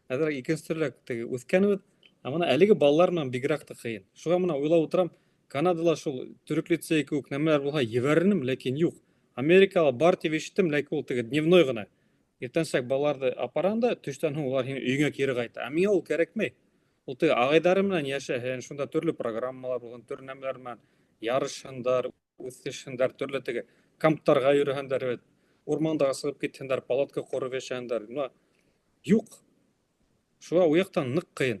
C: әҙерәк икенсе төрлөрәк теге үҫкәнбеҙ. Ә мына әлеге балалар менән бигерәк тә ҡыйын. Шуға мына уйлап ултырам, Канадала шул төрөк лицейы кеүек нәмәләр булһа ебәрер инем, ләкин юҡ. Америкала бар тип ишеттем, ләкин ул теге дневной ғына. Иртәнсәк балаларҙы апараң да, төштән һуң улар һинең өйөңә кире ҡайта. Ә миңә ул кәрәкмәй. Ул теге ағайҙары менән йәшәһен, шунда төрлө программалар булһын, төрлө нәмәләр менән ярышһындар, үҫешһендәр, төрлө теге камптарға йөрөһөндәр бит. Урманға сығып китһендәр, палатка ҡороп йәшәһендәр. Мына юҡ. Шуға ул яҡтан ныҡ ҡыйын.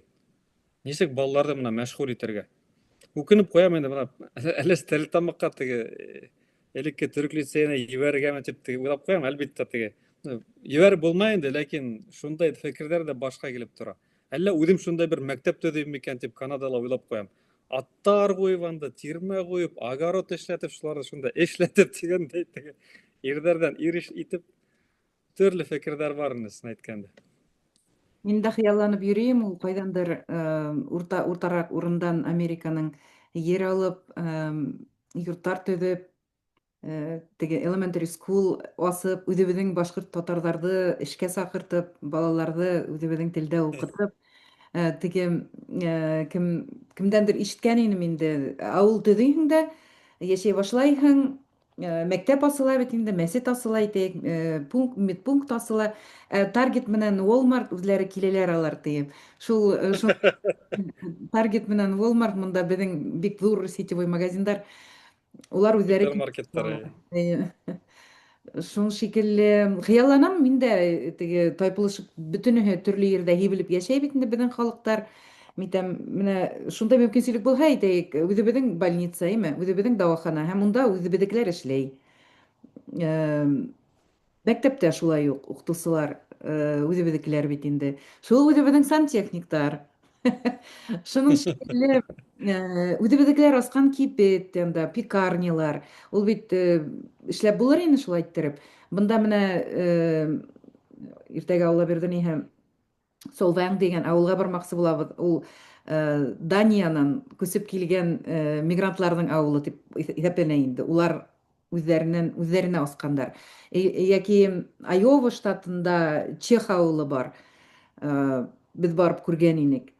C: Нисек балаларҙы мына мәшғүл итергә? Үкенеп ҡуям инде мына әллә Стәрлетамаҡҡа теге элекке төрөк лицейына ебәрергәме тип теге уйлап ҡуям, әлбиттә теге. Ебәреп булмай инде, ләкин шундай фекерҙәр ҙә башҡа килеп тора. Әллә үҙем шундай бер мәктәп төҙөйөм микән тип Канадала уйлап ҡуям. Аттар ҡуйып анда, тирмә ҡуйып, огород эшләтеп, шуларҙы шунда эшләтеп тигәндәй теге ирҙәрҙән ир эш итеп төрлө фекерҙәр бар инде, ысын әйткәндә.
A: Мин дә хыялланып йөрөйөм, ул ҡайҙандыр урта уртараҡ урындан Американың ер алып, йорттар төҙөп, теге elementary school асып, үҙебеҙҙең башҡорт татарҙарҙы эшкә саҡыртып, балаларҙы үҙебеҙҙең телдә уҡытып, теге кем кемдәндер ишеткән инем инде, ауыл төҙөйһөң дә, йәшәй башлайһың, мәктәп асыла бит инде, мәсет асыла әйтәйек, пункт, медпункт асыла. Таргет менән Walmart үзләре киләләр алар диеп. Шул шул Таргет менән Walmart монда безнең бик зур сетевой магазиндар. Улар үзләре
C: Супермаркеттар.
A: Әйе. Шул шикелле хыялланам мин дә теге тайпылышып бөтенеһе төрле ерҙә һибелеп йәшәй бит инде беҙҙең халыҡтар. Митәм, менә шундай мөмкинселек булһа, әйтәйек, үҙебеҙҙең больница, әйме, үҙебеҙҙең дауахана һәм унда үҙебеҙҙекеләр эшләй. Мәктәптә шулай уҡ уҡытыусылар. үҙебеҙҙекеләр бит инде. Шул үҙебеҙҙең сантехниктар. Шуның шикелле үҙебеҙҙекеләр асҡан кибет, анда пекарнялар. Ул бит эшләп булыр ине шулай иттереп. Бында менә иртәгә Алла бирҙе ниһә Солвәң дигән авылга бармакчы булабыз. Ул Даниянан күсеп килгән мигрантларның авылы дип исәпләнә инде. Улар үзләреннән үзләренә аскандар. Яки Айова штатында чех авылы бар. Без барып күргән инек.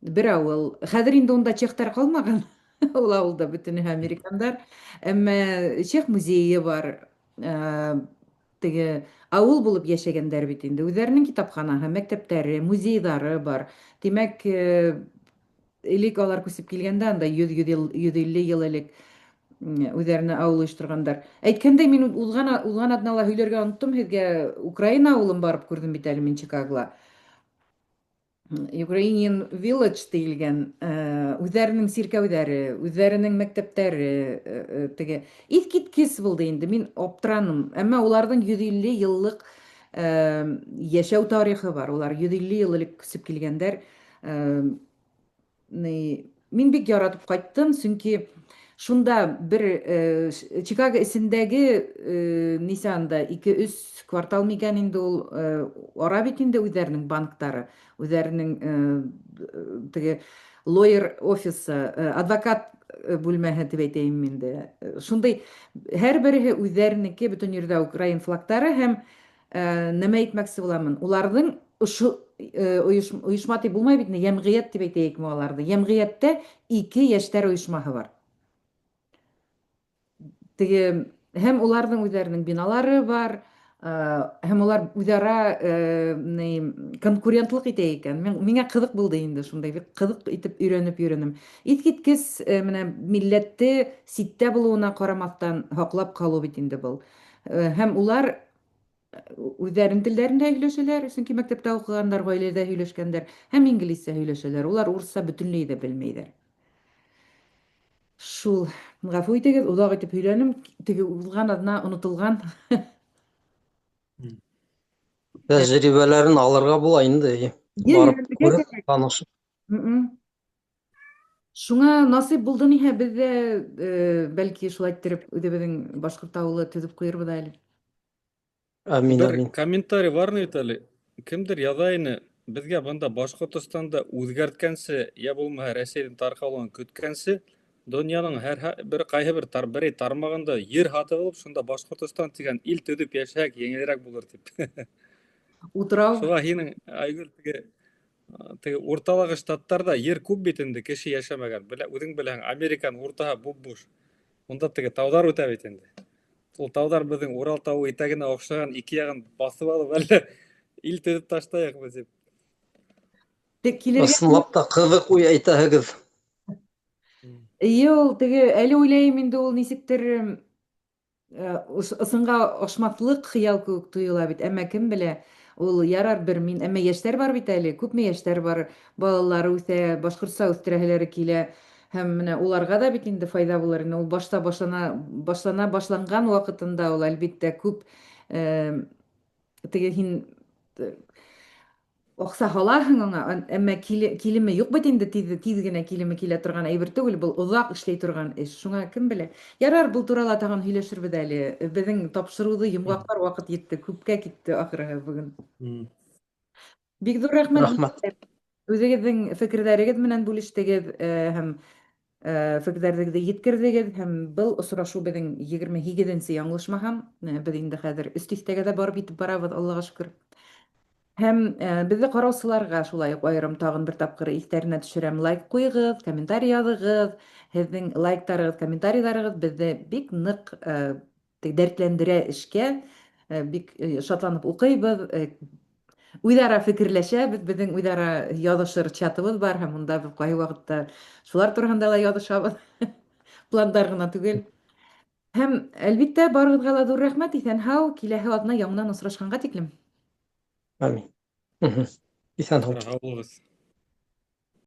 A: Бер авыл. Хәзер инде унда чехтар калмаган. Ул авылда бөтенесе американдар. Әмма чех музее бар. Теге авыл булып яшәгәндәр бит инде. Үзләренең китапханаһы, мәктәпләре, музейлары бар. Димәк, элек алар күчеп килгәндә анда 100 150 ел элек үзләренә авыл оештыргандар. Әйткәндәй, мин узган узган атнала һөйләргә оныттым һеҙгә, Украина авылын барып күрҙем бит әле мин Чикагола. Ukrainian Village диелгән, үзләренең сиркәүҙәре, үзләренең мәктәптәре, теге иҫкиткес булды инде, мин аптыраным. Әммә уларҙың 150 йыллык йәшәү тарихы бар. Улар 150 йыл элек күсеп килгәндәр. Мин бик яратып кайттым, чөнки шунда бер Чикаго эчендәге нисә анда 2-3 квартал микән инде ул ара бит инде үзләренең банктары, үзләренең теге лawyer офисы, адвокат бүлмәһе дип әйтәйем инде. Шундый һәрбере үзләренеке, бөтен җирдә украин флагтары һәм Нәмә әйтмәкче буламын? Уларның ошо оешма дип булмай бит инде, йәмгыять дип әйтәйекме аларны? Йәмгыятьтә ике яшьләр оешмаһы бар. Теге һәм уларның үзләренең биналары бар, һәм улар үзара конкурентлык итә икән. Миңа кызык булды инде шундай, бик кызык итеп өйрәнеп йөренем. Искиткеч менә милләте ситтә булуына карамастан һаклап калу бит инде был. Һәм улар үзләренең телләрендә һөйләшәләр, чөнки мәктәптә укыганнар, гаиләдә һөйләшкәндәр, һәм инглизчә һөйләшәләр. Улар урысча бөтенләй дә белмәйдәр. Шул, гафу итегез, озак итеп һөйләнем, теге узган атна онытылган.
B: Тәҗрибәләрен алырга була инде. Барып күреп, танышып.
A: Шуңа насыйп булды ниһә, без дә бәлки шулай иттереп үзебезнең башкорт авылы төзеп куербыз әле.
B: Амин,
C: Бер
B: амин.
C: комментарий бар Виталий. Кемдер яза ине, безгә бында Башкортостанда үзгәрткәнсе, я булмаһа Рәсәйдән таркалуын көткәнсе, дөньяның һәр бер кайһы бер тар, берәй тармагында ер һатып алып, шунда Башкортостан дигән ил төзеп яшәсәк, еңелрәк булыр дип.
A: Утрау.
C: Шуңа һинең Айгөл теге Теге урталыгы штаттарда ер күп бит инде, кеше яшәмәгән. Белә, үзең беләһең, Американың уртаһы буп-буш. Унда теге тауҙар үтә бит инде. Ул тауҙар беҙҙең Урал тауы итәгенә оҡшаған, ике яғын баҫып алып, әллә ил төҙөп ташлайыҡмы тип.
A: Тик килергә
B: Ысынлап та ҡыҙыҡ уй әйтәһегеҙ.
A: Эйе, ул теге әле уйлайым инде ул нисектер Ысынга ашмаслык хыял кеүек тоела бит, әмма кем белә, ул ярар бер мин, әмма яшьләр бар бит әле, күпме яшьләр бар, балалары үсә, башкортча үстерәһеләре килә, һәм менә уларга да бит инде файда булыр инде, ул башта башлана, башлана башланган вакытында ул әлбиттә күп теге һин Акча һалаһың аңа, әмма килеме юк бит инде, тиз, тиз генә килеме килә торган әйбер түгел, был озак эшләй торган эш. Шуңа кем белә. Ярар, был турала тагын һөйләшербез әле. Безнең тапшыруны йомгаклар вакыт җитте, күпкә китте ахрыһы бүген. Бик зур рәхмәт.
B: Рәхмәт.
A: Үзегезнең фикерләрегез белән бүлештегез һәм фикерләрегезне җиткердегез һәм был очрашу безнең 28-нче яңлышмасам, без инде хәзер өс дистәгә дә барып җитеп барабыз, Аллага шөкер. Һәм безне караучыларга шулай ук аерым тагын бер тапкыр исләренә төшерәм, лайк куегыз, комментарий языгыз. Һезнең лайктарыгыз, комментарийларыгыз безне бик нык дәртләндерә эшкә. Бик шатланып укыйбыз. Үзара фикерләшәбез, безнең үзара язышыр чатыбыз бар һәм монда без кайвакытта шулар турында да язышабыз. Пландар гына түгел. Һәм, әлбиттә, барыгызга да зур рәхмәт, исән-һау, киләһе атна яңадан очрашканга тиклем.
B: Амин. Исән-һау.
C: Һау булыгыз.